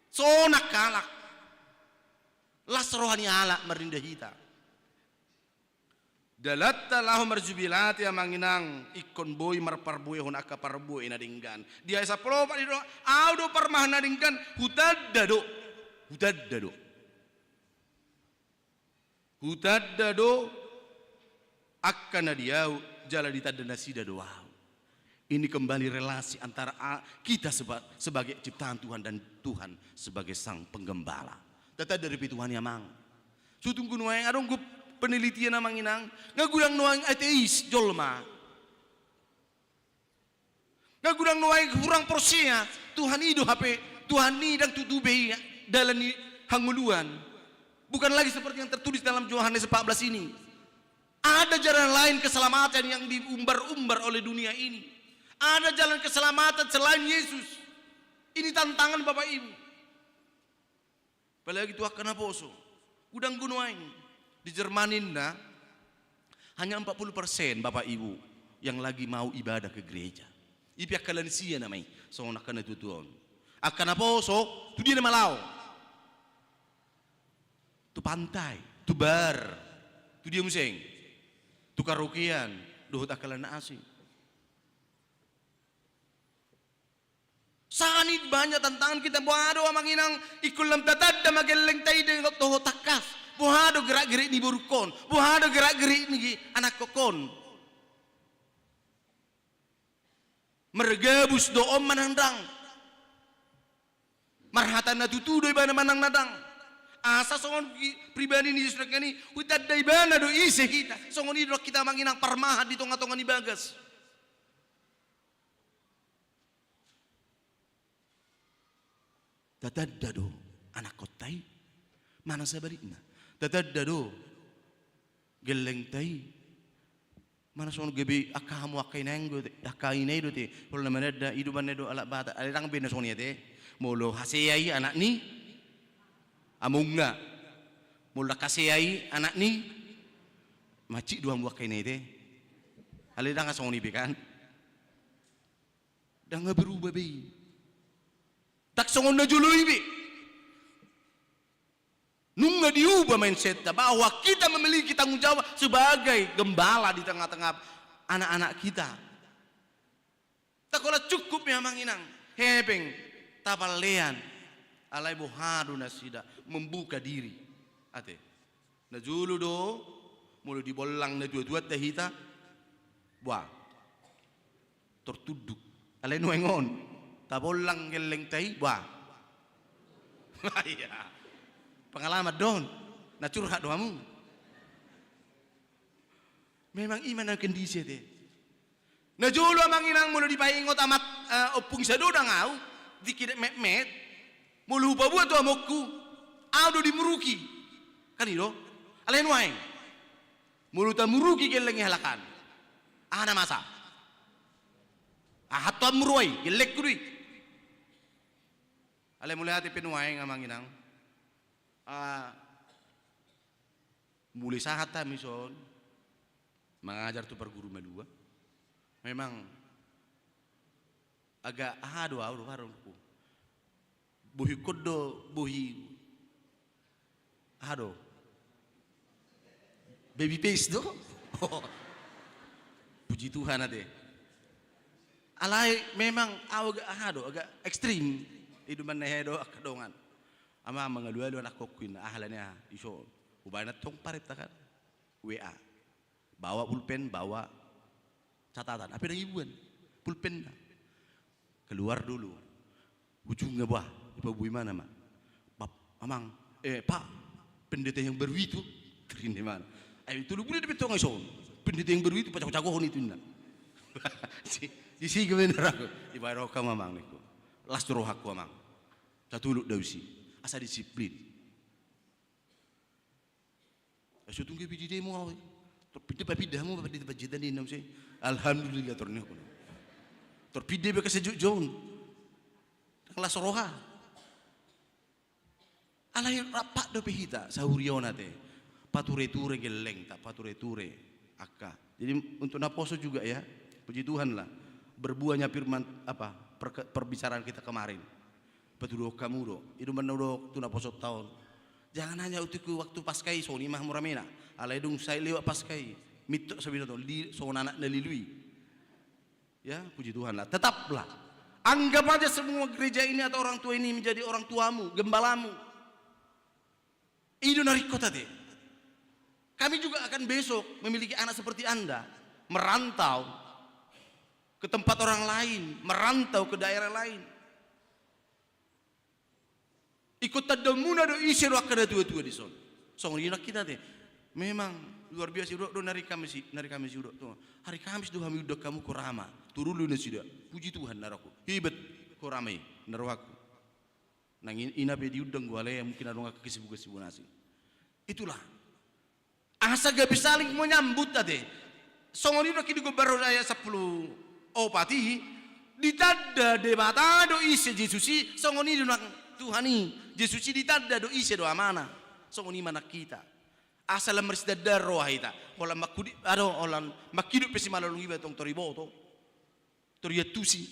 sonang halak. Las roha ni halak marninda hita. Dalanta laho marjubilate amang inang, ingkon boi marparbuehon angka parbue na denggan. Di ayat sampulu opat didok, ahu do parmahan na denggan, hutanda do. Hutanda do. Hutanda do angka na di ahu, jala ditanda nasida do ahu. Ini kembali relasi antara a-, kita seba-, sebagai ciptaan Tuhan dan Tuhan sebagai Sang Penggembala. Tatanda dope Tuhan i amang. Sutunggu nuaeng adong gop penelitian amang inang, nga godang nuaeng ateis jolma. Nga godang nuaeng hurang porsea, Tuhan i do hape, Tuhan i ndang tutu be i dalan ni hangoluan. Bukan lagi seperti yang tertulis dalam Yohanes empat belas ini. Ada jalan lain keselamatan yang diumbar-umbar oleh dunia ini. Ada jalan keselamatan selain Yesus. Ini tantangan Bapak Ibu. Apalagi tu angka naposo. Godang do nuaeng. Di Jerman ninna, hanya empat puluh persen Bapak Ibu yang lagi mau ibadah ke gereja. I pe angka lansia nama i, songon angka natuatua on. Angka naposo, tu dia nama laho? Tu pantai, tu bar, tu dia muse? Tu karaokean, dohot angka na asing. Sani banyak tantangan hita, boha do amang inang, ingkon lam tatanda ma gellengta i dohot tangkas. Boha do gerak-gerik ni borungkon, boha do gerak-gerik ni anakkonkon. Margabus do on manang ndang? Marhata na tutu do ibana manang na ndang? Asa songon pribadi ni Jesus nangkin i, hutanda ibana do ise hita. Songon i do hita amang inang parmahan di tonga-tonga ni bagas. Tatanda do anakkonta i? Manang sabalikna, tatanda do gellengta i? Manang songon gabe angka hamu angka ina i do te, angka ina i do te, pola na mananda, idomanna do alat Batak, alai ndang be na songon i ate. Molo hasea i anak ni amongna, molo hasea i anak ni, mancik do hamu angka ina i te. Alai ndang songon i be kan. Ndang berubah be i. Ndang songon na jolo i be. Nunga diubah mindset-ta bahwa kita memiliki tanggung jawab sebagai gembala di tengah-tengah anak-anak kita. Ndang holan cukup be amang inang hepeng, tapallean. Alai boha do nasida? Membuka diri. Ate. Na jolo do, molo dibollang natuatuanta hita, bah, tortunduk. Alai nuaeng on, tabollang gellengta i, bah. Iya. Pengalaman do on, na curhat do hamu. Memang i ma na kondisi ate. Na jolo amang inang molo dipaingot amat, eh, ompung sadodang au, di kidek metmet, molo hupaboa tu amongku, au do dimuruki. Kan i do? Alai nuaeng, molo tamuruki gelleng ni halak an, aha na masa? Aha tu amuru ai, gellengku do i. Alai molo ate pe nuaeng amang inang, ah, mulai sahat hami son mangajar tu parguru malua. Memang agak aha do au do, aha do, bohikkon do bohi, aha do, baby face do. Puji Tuhan ate. Alai memang au agak aha do, agak ekstrim. Idoman na hea do angka dongan. Amang, mangalualu anakkonku inna, aha alani aha? Ison. Hubaen antong parenta kan. W A. Bawa pulpen, bawa catatan. Apa yang ibuan? Pulpenna. Keluar dulu. Ujungnya bah, dipaboa imana ma. Bap, amang, eh, Pak, pendeta yang baru itu. Terima. Ai tolu bulan dope tong ison. Pendeta yang baru itu pajago-jagohon itu inna. Si, si, si, gimana aku? Ibarat roha amang niku. Las rohaku amang. Tatulut dausi. Asa disiplin. Ai so tung gabe didemo au. Torpinda papinda hamu, papinda panjita ninna muse. Alhamdulillah tornihon. Torpinda be kasejutjutun. Las roha. Alai rap dope hita sahuria on ate. Patureture gellengta, patureture angka. Jadi untuk naposo juga ya. Puji Tuhan lah. Berbuahnya firman apa, perke-, perbicaraan kita kemarin. Patuduhon hamu do, idoman na hudok tu naposonta on. Jangan hanya untuk waktu Paskah i, songon i ma hamu ramena. Alai dung sae lewat Paskah i, mintor so binoto, li-, songon anak na lilu i. Ya, puji Tuhan lah. Tetaplah. Anggap aja semua gereja ini atau orang tua ini menjadi orang tuamu, gembalamu. I do na ringkot ate. Kami juga akan besok memiliki anak seperti Anda, merantau ke tempat orang lain, merantau ke daerah lain. Ingkon tandaonmuna do ise do angka natuatua dison. Songon i nangkin ate. Memang luar biasa, hudok do na ari Kamis i, na ari Kamis i hudok tu. Hari Kamis do hami undang hamu ke Rama. Turun do nasida. Puji Tuhan na rohaku. Hebat ke Rama i na rohaku. Nang i, ina pe diundang do alai mungkin adong angka kesibukan-kesibukan asing. Itulah. Asa gabe saling menyambut ate. Songon i do nangkin digombar ayat sampulu opat i, ditanda Debata do ise Jesus i, songon i do nang Tuhan i, Jesus i ditanda do ise do Amana. Songon i ma nang hita. Asa lam marsitandaan roha hita. Holan mangkudi-, ado, holan manghidup pe simalolong iba tong tor iboto. Tor iantusi.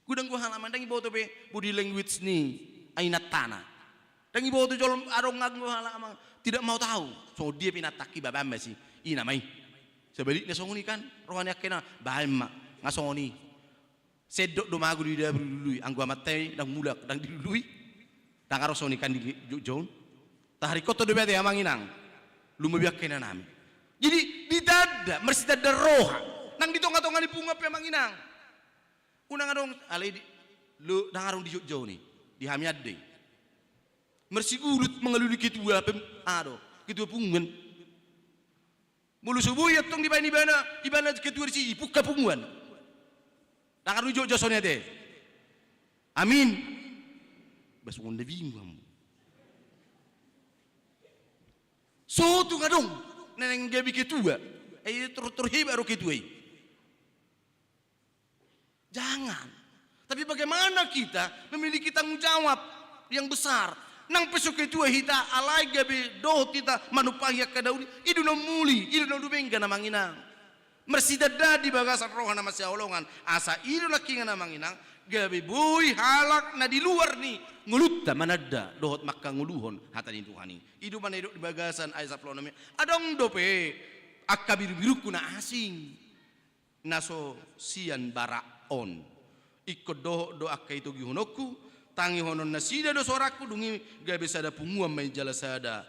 Godang do halak amang, ndang iboto be body language ni inantana. Ndang iboto jolo adong anggo halak amang, tidak mau tahu. Songon dia pe inantangki, baen ma si ina ma i. Sebaliknya songon i kan, roha ni angka ina, baen ma, nga songon i. Sendok do mago di dapur dilului, anggo amanta i ndang mulak, ndang dilului. Ndang adong songon i kan di Jogja on. Taharikothon do be ate amang inang. Lumobi angka inanami. Jadi ditanda, marsitanda roha. Nang di tonga-tonga ni punguan pe amang inang. Unang adong, alai di, lo, ndang adong di Jogja on i. Di hami ande i. Marsigulut mangalului ketua pem-, ado, ketua punguan. Molo so boi antong dibaen ibana, ibana ketua disi, ipungka punguan. Ndang adong di Jogja songon i ate. Amin. Bah songon na bingung hamu. So tung adong na naeng gabe ketua. Eh, tor, tor hebat do ketua i. Jangan. Tapi bagaimana kita memiliki tanggung jawab yang besar? Nang pe so ketua hita, alai gabe dohot hita manumpahi angka na uli, i do na umuli, i do na dumenggan amang inang. Marsitanda di bagasan roha na masihaholongan, asa i do nangkin amang inang, gabe boi halak na di luar ni ngolunta mananda dohot mangkangoluhon hata ni Tuhan i. I do manidok di bagasan ayat sampulu onom i. Adong dope angka birubirungku na asing, na so sian barak on. Ingkon dohot do angka itogihononku, tangihonon nasida do soarangku, dung i gabe sada punguan ma i jala sada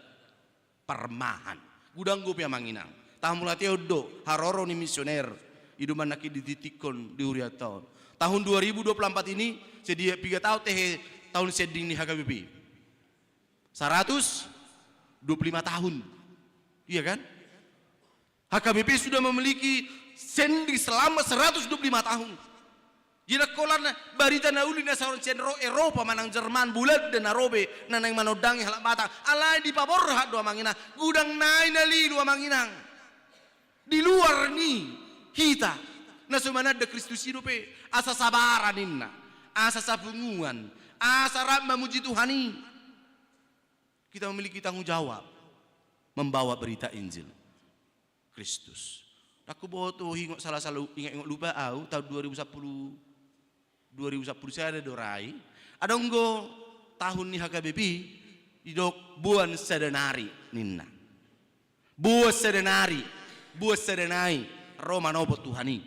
parmahan. Godang dope amang inang. Tahamulatehon do haroro ni misioner. I do ma nangkin dititikkon di hurianta on. Tahun dua ribu dua puluh empat ini, sedia piga tahun tehe tahun sending ni H K B P. Seratus dua puluh lima tahun. Iya kan? H K B P sudah memiliki sending selama seratus dua puluh lima tahun. Jadi holan barita na uli na saoran sian ro-, Eropa manang Jerman, Bulanda na ro be na naeng manondangi halak Batak. Alai dipaborhat do amang inang, godang nai na lilu amang inang. Di luar ni hita na so mananda Kristus i dope, asa sabara ninna, asa sapunguan, asa rap mamuji Tuhan i. Kita memiliki tanggung jawab membawa berita Injil Kristus. Ndang huboto, ingot sala-sala, ingot-ingot lupa au, tahun dua ribu sepuluh, dua ribu sepuluh sada do ra i. Adong do tahun ni H K B P, didok boan sada nari ninna. Boan sada nari, boan sada nai, ro manopot Tuhan i.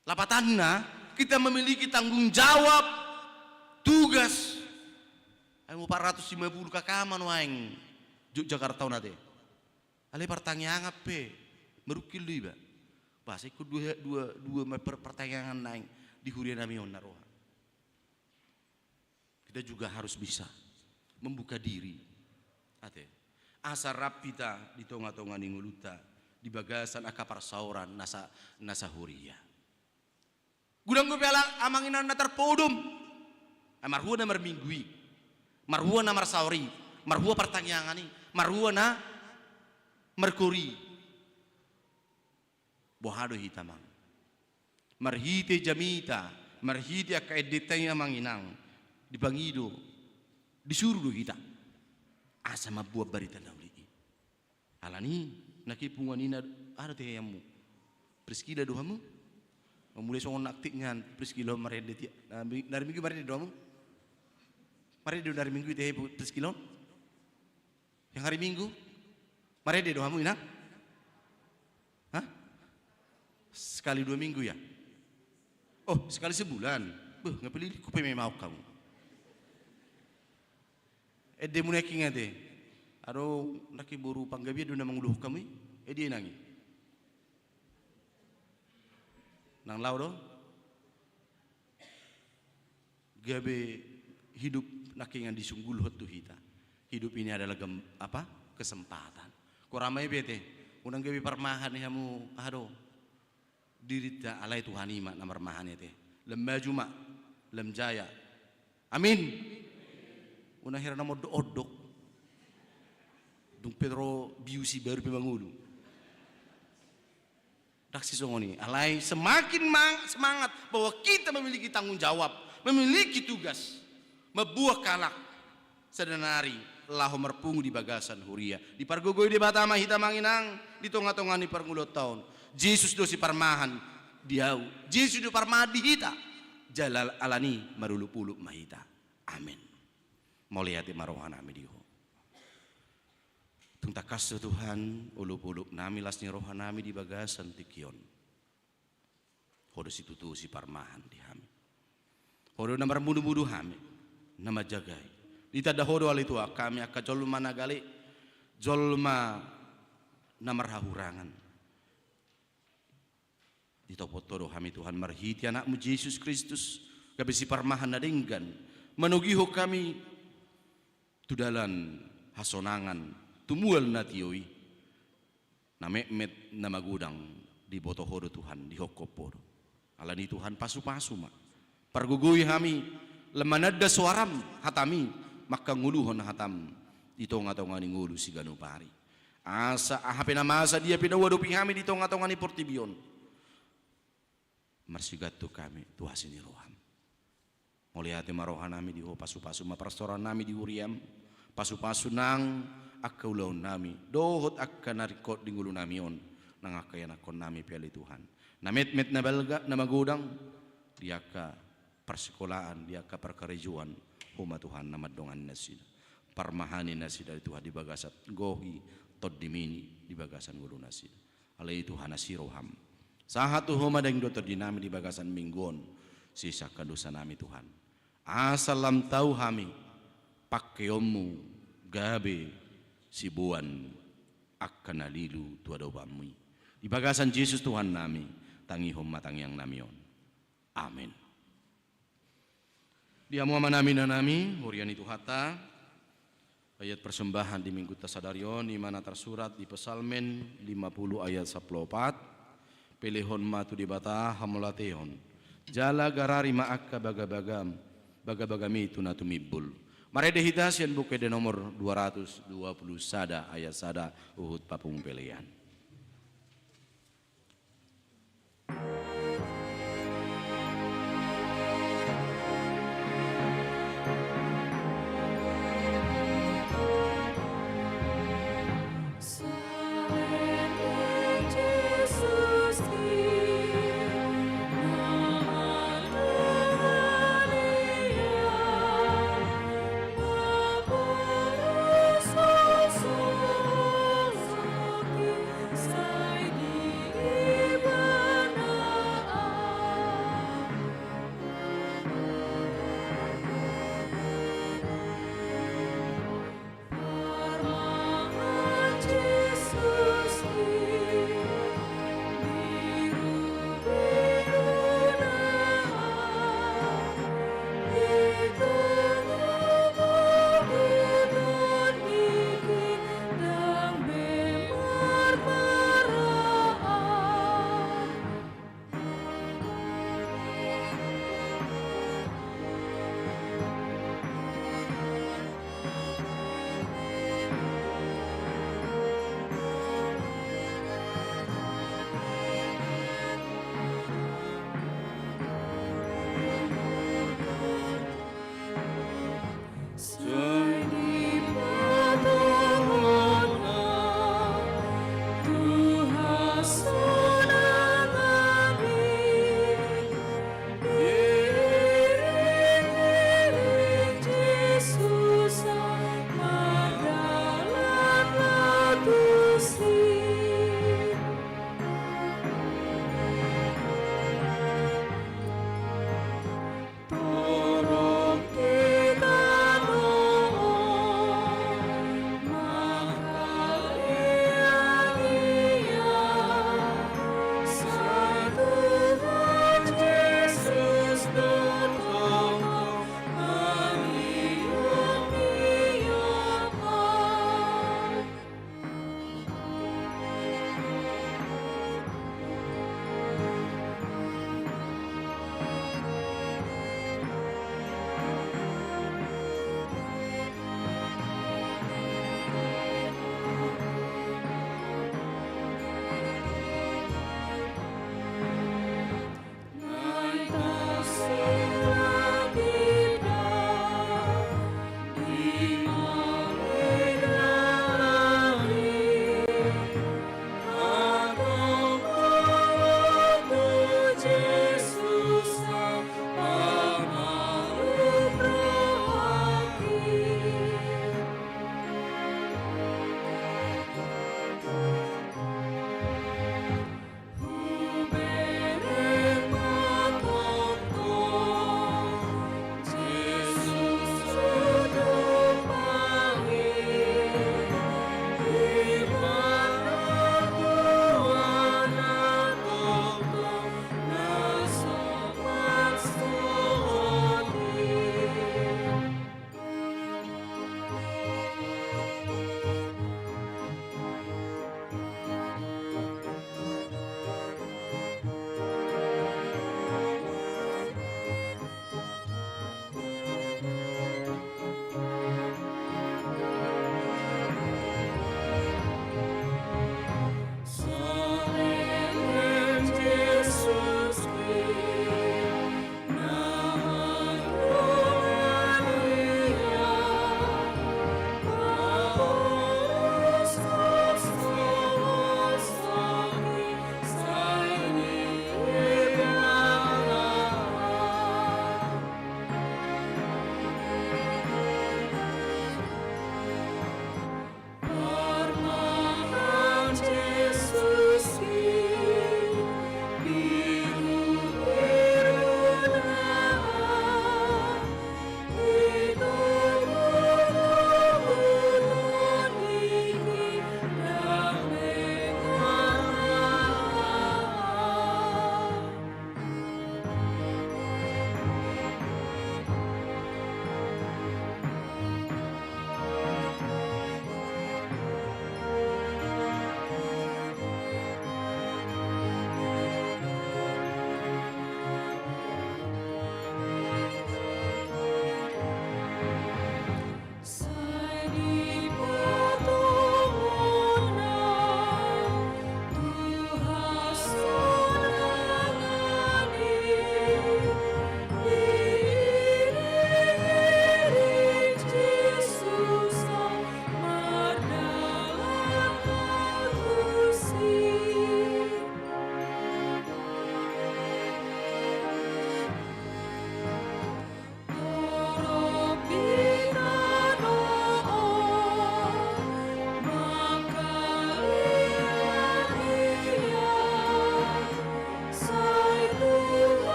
Lapatanna, kita memiliki tanggung jawab, tugas. Ai empat ratus lima puluh K K ma nuaeng Jogjakarta on ate. Alai partangiangan pe marungkil do iba. Bah, sai ingkon dua, dua, dua ma per-, partangiangan naeng di huria nami on na roha. Kita juga harus bisa membuka diri. Ate. Asa rap hita di tonga-tonga ni ngolunta, di bagasan angka parsaoran na sa-, na sahuria. Godang dope halak amang inang na tarpodom. Ai marhua na marminggu i, marhua na marsaor i, marhua partangiangan i, marhua na markoor i. Boha do hita, amang? Marhite jamita, marhite angka endenta i, amang inang, dipangido, disuru do hita asa mamboan barita na uli i. Alani, nangkin punguan i na, aha do tehe hamu? Priskila do hamu? Mulai songon na aktif nian Priskila on marende tiap, na, na hari Minggu marende do hamu? Marende do na hari Minggu i tehe Priskila on? Yang hari Minggu? Marende do hamu, inang? Hah? Sekali dua minggu ya? Oh, sekali sebulan. Beuh, nga pe lilitku pe memang hamu. Ende muna nangkin ate. Ado nangkin boru Panggabean do na manguluhon hamu i. Ende nang i. Nang laho do? Gabe hidup nangkin disunggulhon tu hita. Hidup ini adalah gem-, apa? Kesempatan. Kora ma i be ate, unang gabe parmahan i hamu, aha do, dirinta, alai Tuhan i ma na marmahan i ate. Lam maju ma, lam jaya. Amin. Unang hira na mondok-ondok. Petro biusi baru pe mangolu. Dang sisongon i, alai semakin mang-, semangat bahwa kita memiliki tanggung jawab, memiliki tugas, mamboan halak sada nari laho marpungu di bagasan huria. Dipargogoi Debata ma hita amang inang di tonga-tonga ni parngoluonta on. Jesus do siparmahan di ahu, Jesus do parmahan di hita. Jala alani marolopolop ma hita. Amen. Mauliate ma rohanami di Ho. Tung tangkas do Tuhan olopolopnami, las ni rohanami di bagasan tingki on. Ho do situtu siparmahan di hami. Ho do na marmudu-mudu hami, na manjagai. Ditanda Ho do ale Tuhan hami angka jolma na gale, jolma na marhahurangan. Ditopot Ho do hami Tuhan marhite Anakmu Jesus Kristus, gabe siparmahan na denggan, manogihon hami tu dalan hasonangan, tu mual na tio i. Na metmet na magodang diboto Ho do Tuhan, dihophop Ho do. Alani Tuhan pasu-pasu ma. Pargogoi hami, lam mananda soaram, hatami, mangkangoluhon hatam di tonga-tonga ni ngolu siganup ari. Asa aha pe na masa, dia pe na huadopi hami di tonga-tonga ni portibi on, marsigantung hami tu asi ni roham. Mauliate ma rohanami di Ho, pasu-pasu ma parsaorannami di huriam, pasu-pasu nang angka ulaonnami, dohot angka na ringkot di ngolunami on, nang angka ianakkonnami pe ale Tuhan. Na metmet na balga, na magodang, di angka parsikolaan, di angka parkarejoan, Ho ma Tuhan na mandongani nasida. Parmahani nasida ale Tuhan di bagasan gohi, tondimini di bagasan ngolunasida. Ale Tuhan, asi roham. Sahat tu Ho ma daging dohot tondinami di bagasan minggu on, sesa angka dosanami Tuhan. Asa lam tau hami pangkeonmu gabe siboan angka na lilu tu adopanmu i. Di bagasan Jesus Tuhannami, tangihon ma tangiangnami on. Amen. Di hamu amanami inanami, huria ni Tuhanta, ayat persembahan di minggunta sadari on, i ma na tarsurat di Psalmen lima puluh ayat sampulu opat, pelehon ma tu Debata hamauliateon, jala garari ma angka bagabagam, bagabagami tu na tumimbul. Marende hita sian Buku Ende nomor dua ratus dua puluh sada ayat sada, huhut papungu pelean.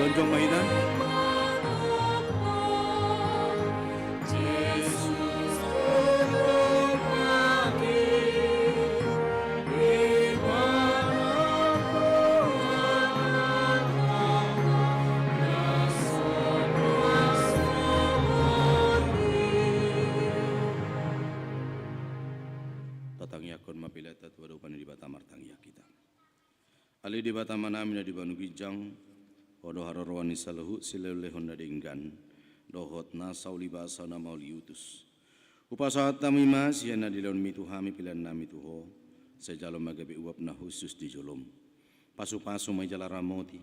Jongjong ma hita. Tatangiangkon ma pelean ta tu adopan ni Debata, martangiang hita. Ale Debata Amanami na di banua ginjang, Ho do haroroan ni saluhut silehonlehon na denggan dohot nasa uli basa na mauliutus. Hupasahat hami ma sian na nilehonMi tu hami peleannami tu Ho, sai jalo ma gabe uap na hushus di joloM. Pasupasu ma i jala ramoti,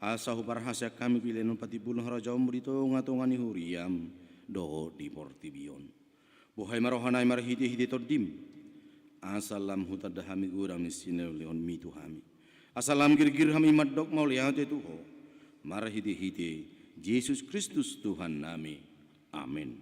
asa huparhaseang hami pelean on patimbulhon harajaonMu di tongatonga ni huriaM dohot di portibi on. Buhai ma rohanami marhitehite TondiM, asa lam hutanda hami godang ni silehonlehonMi tu hami, asa lam girgir hami mandok mauliate tu Ho, marhitehite Jesus Kristus Tuhannami. Amen.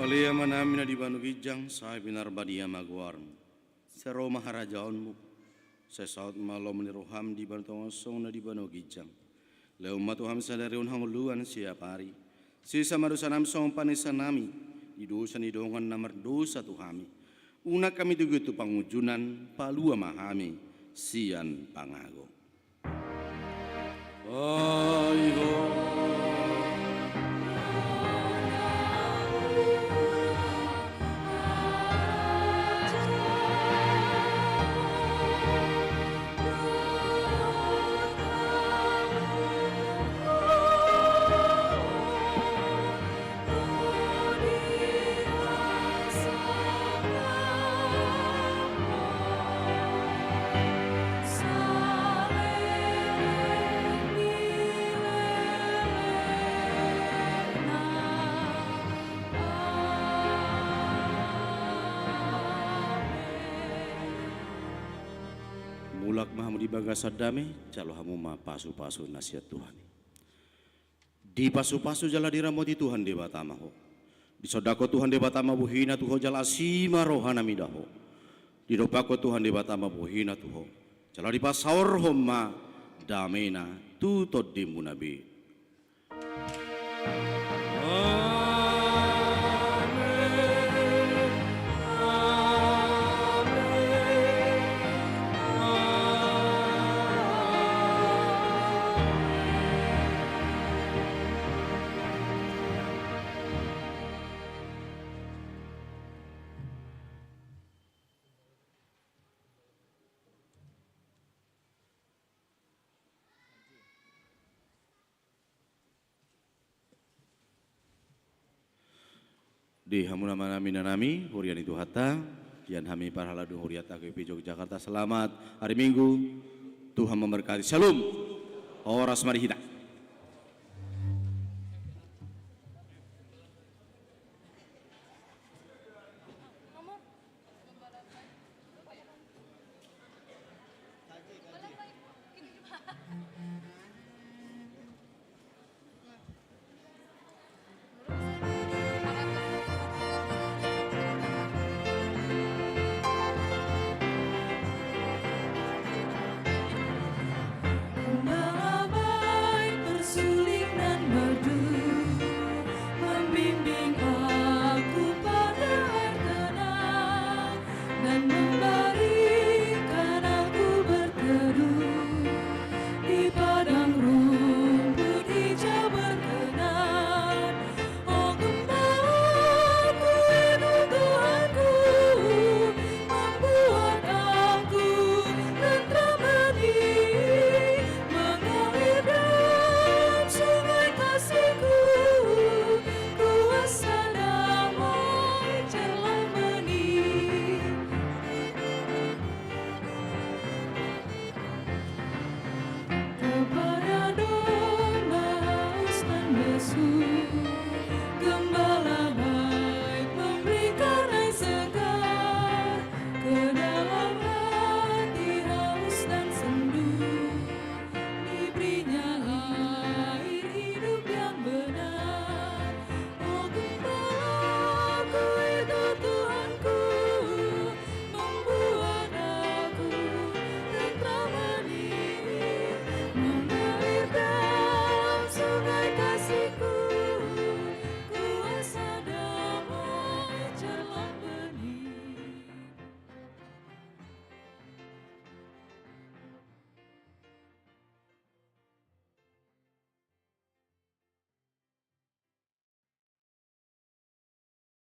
Ale Amanami na di banua ginjang, sai pinarbadia ma goarMu. Sai ro ma harajaonMu. Sai saut ma lomo ni rohaM di banua tonga on songon na di banua ginjang. Lehon ma tu hami sadari on hangoluan siapari. Sesa ma dosanami songon panesanami di dosa ni dongan na mardosa tu hami. Unang hami togu tu pangunjunan, palua ma hami sian pangago. Mulak ma hamu di bagasan dame, jalo hamu ma pasupasu na sian Tuhan i. Dipasupasu jala diramoti Tuhan Debata ma ho. Disondangkon Tuhan Debata ma bohina tu ho jala asi ma rohana mida ho. Didompakkon Tuhan Debata ma bohina tu ho jala dipasaorhon ma damena tu tondimuna be. Amen. Amen. Di hamu amanami, inanami, huria ni Tuhanta, sian hami parhalado ni hurianta H K P P Jogjakarta, selamat hari Minggu. Tuhan memberkati. Shalom. Horas ma di hita.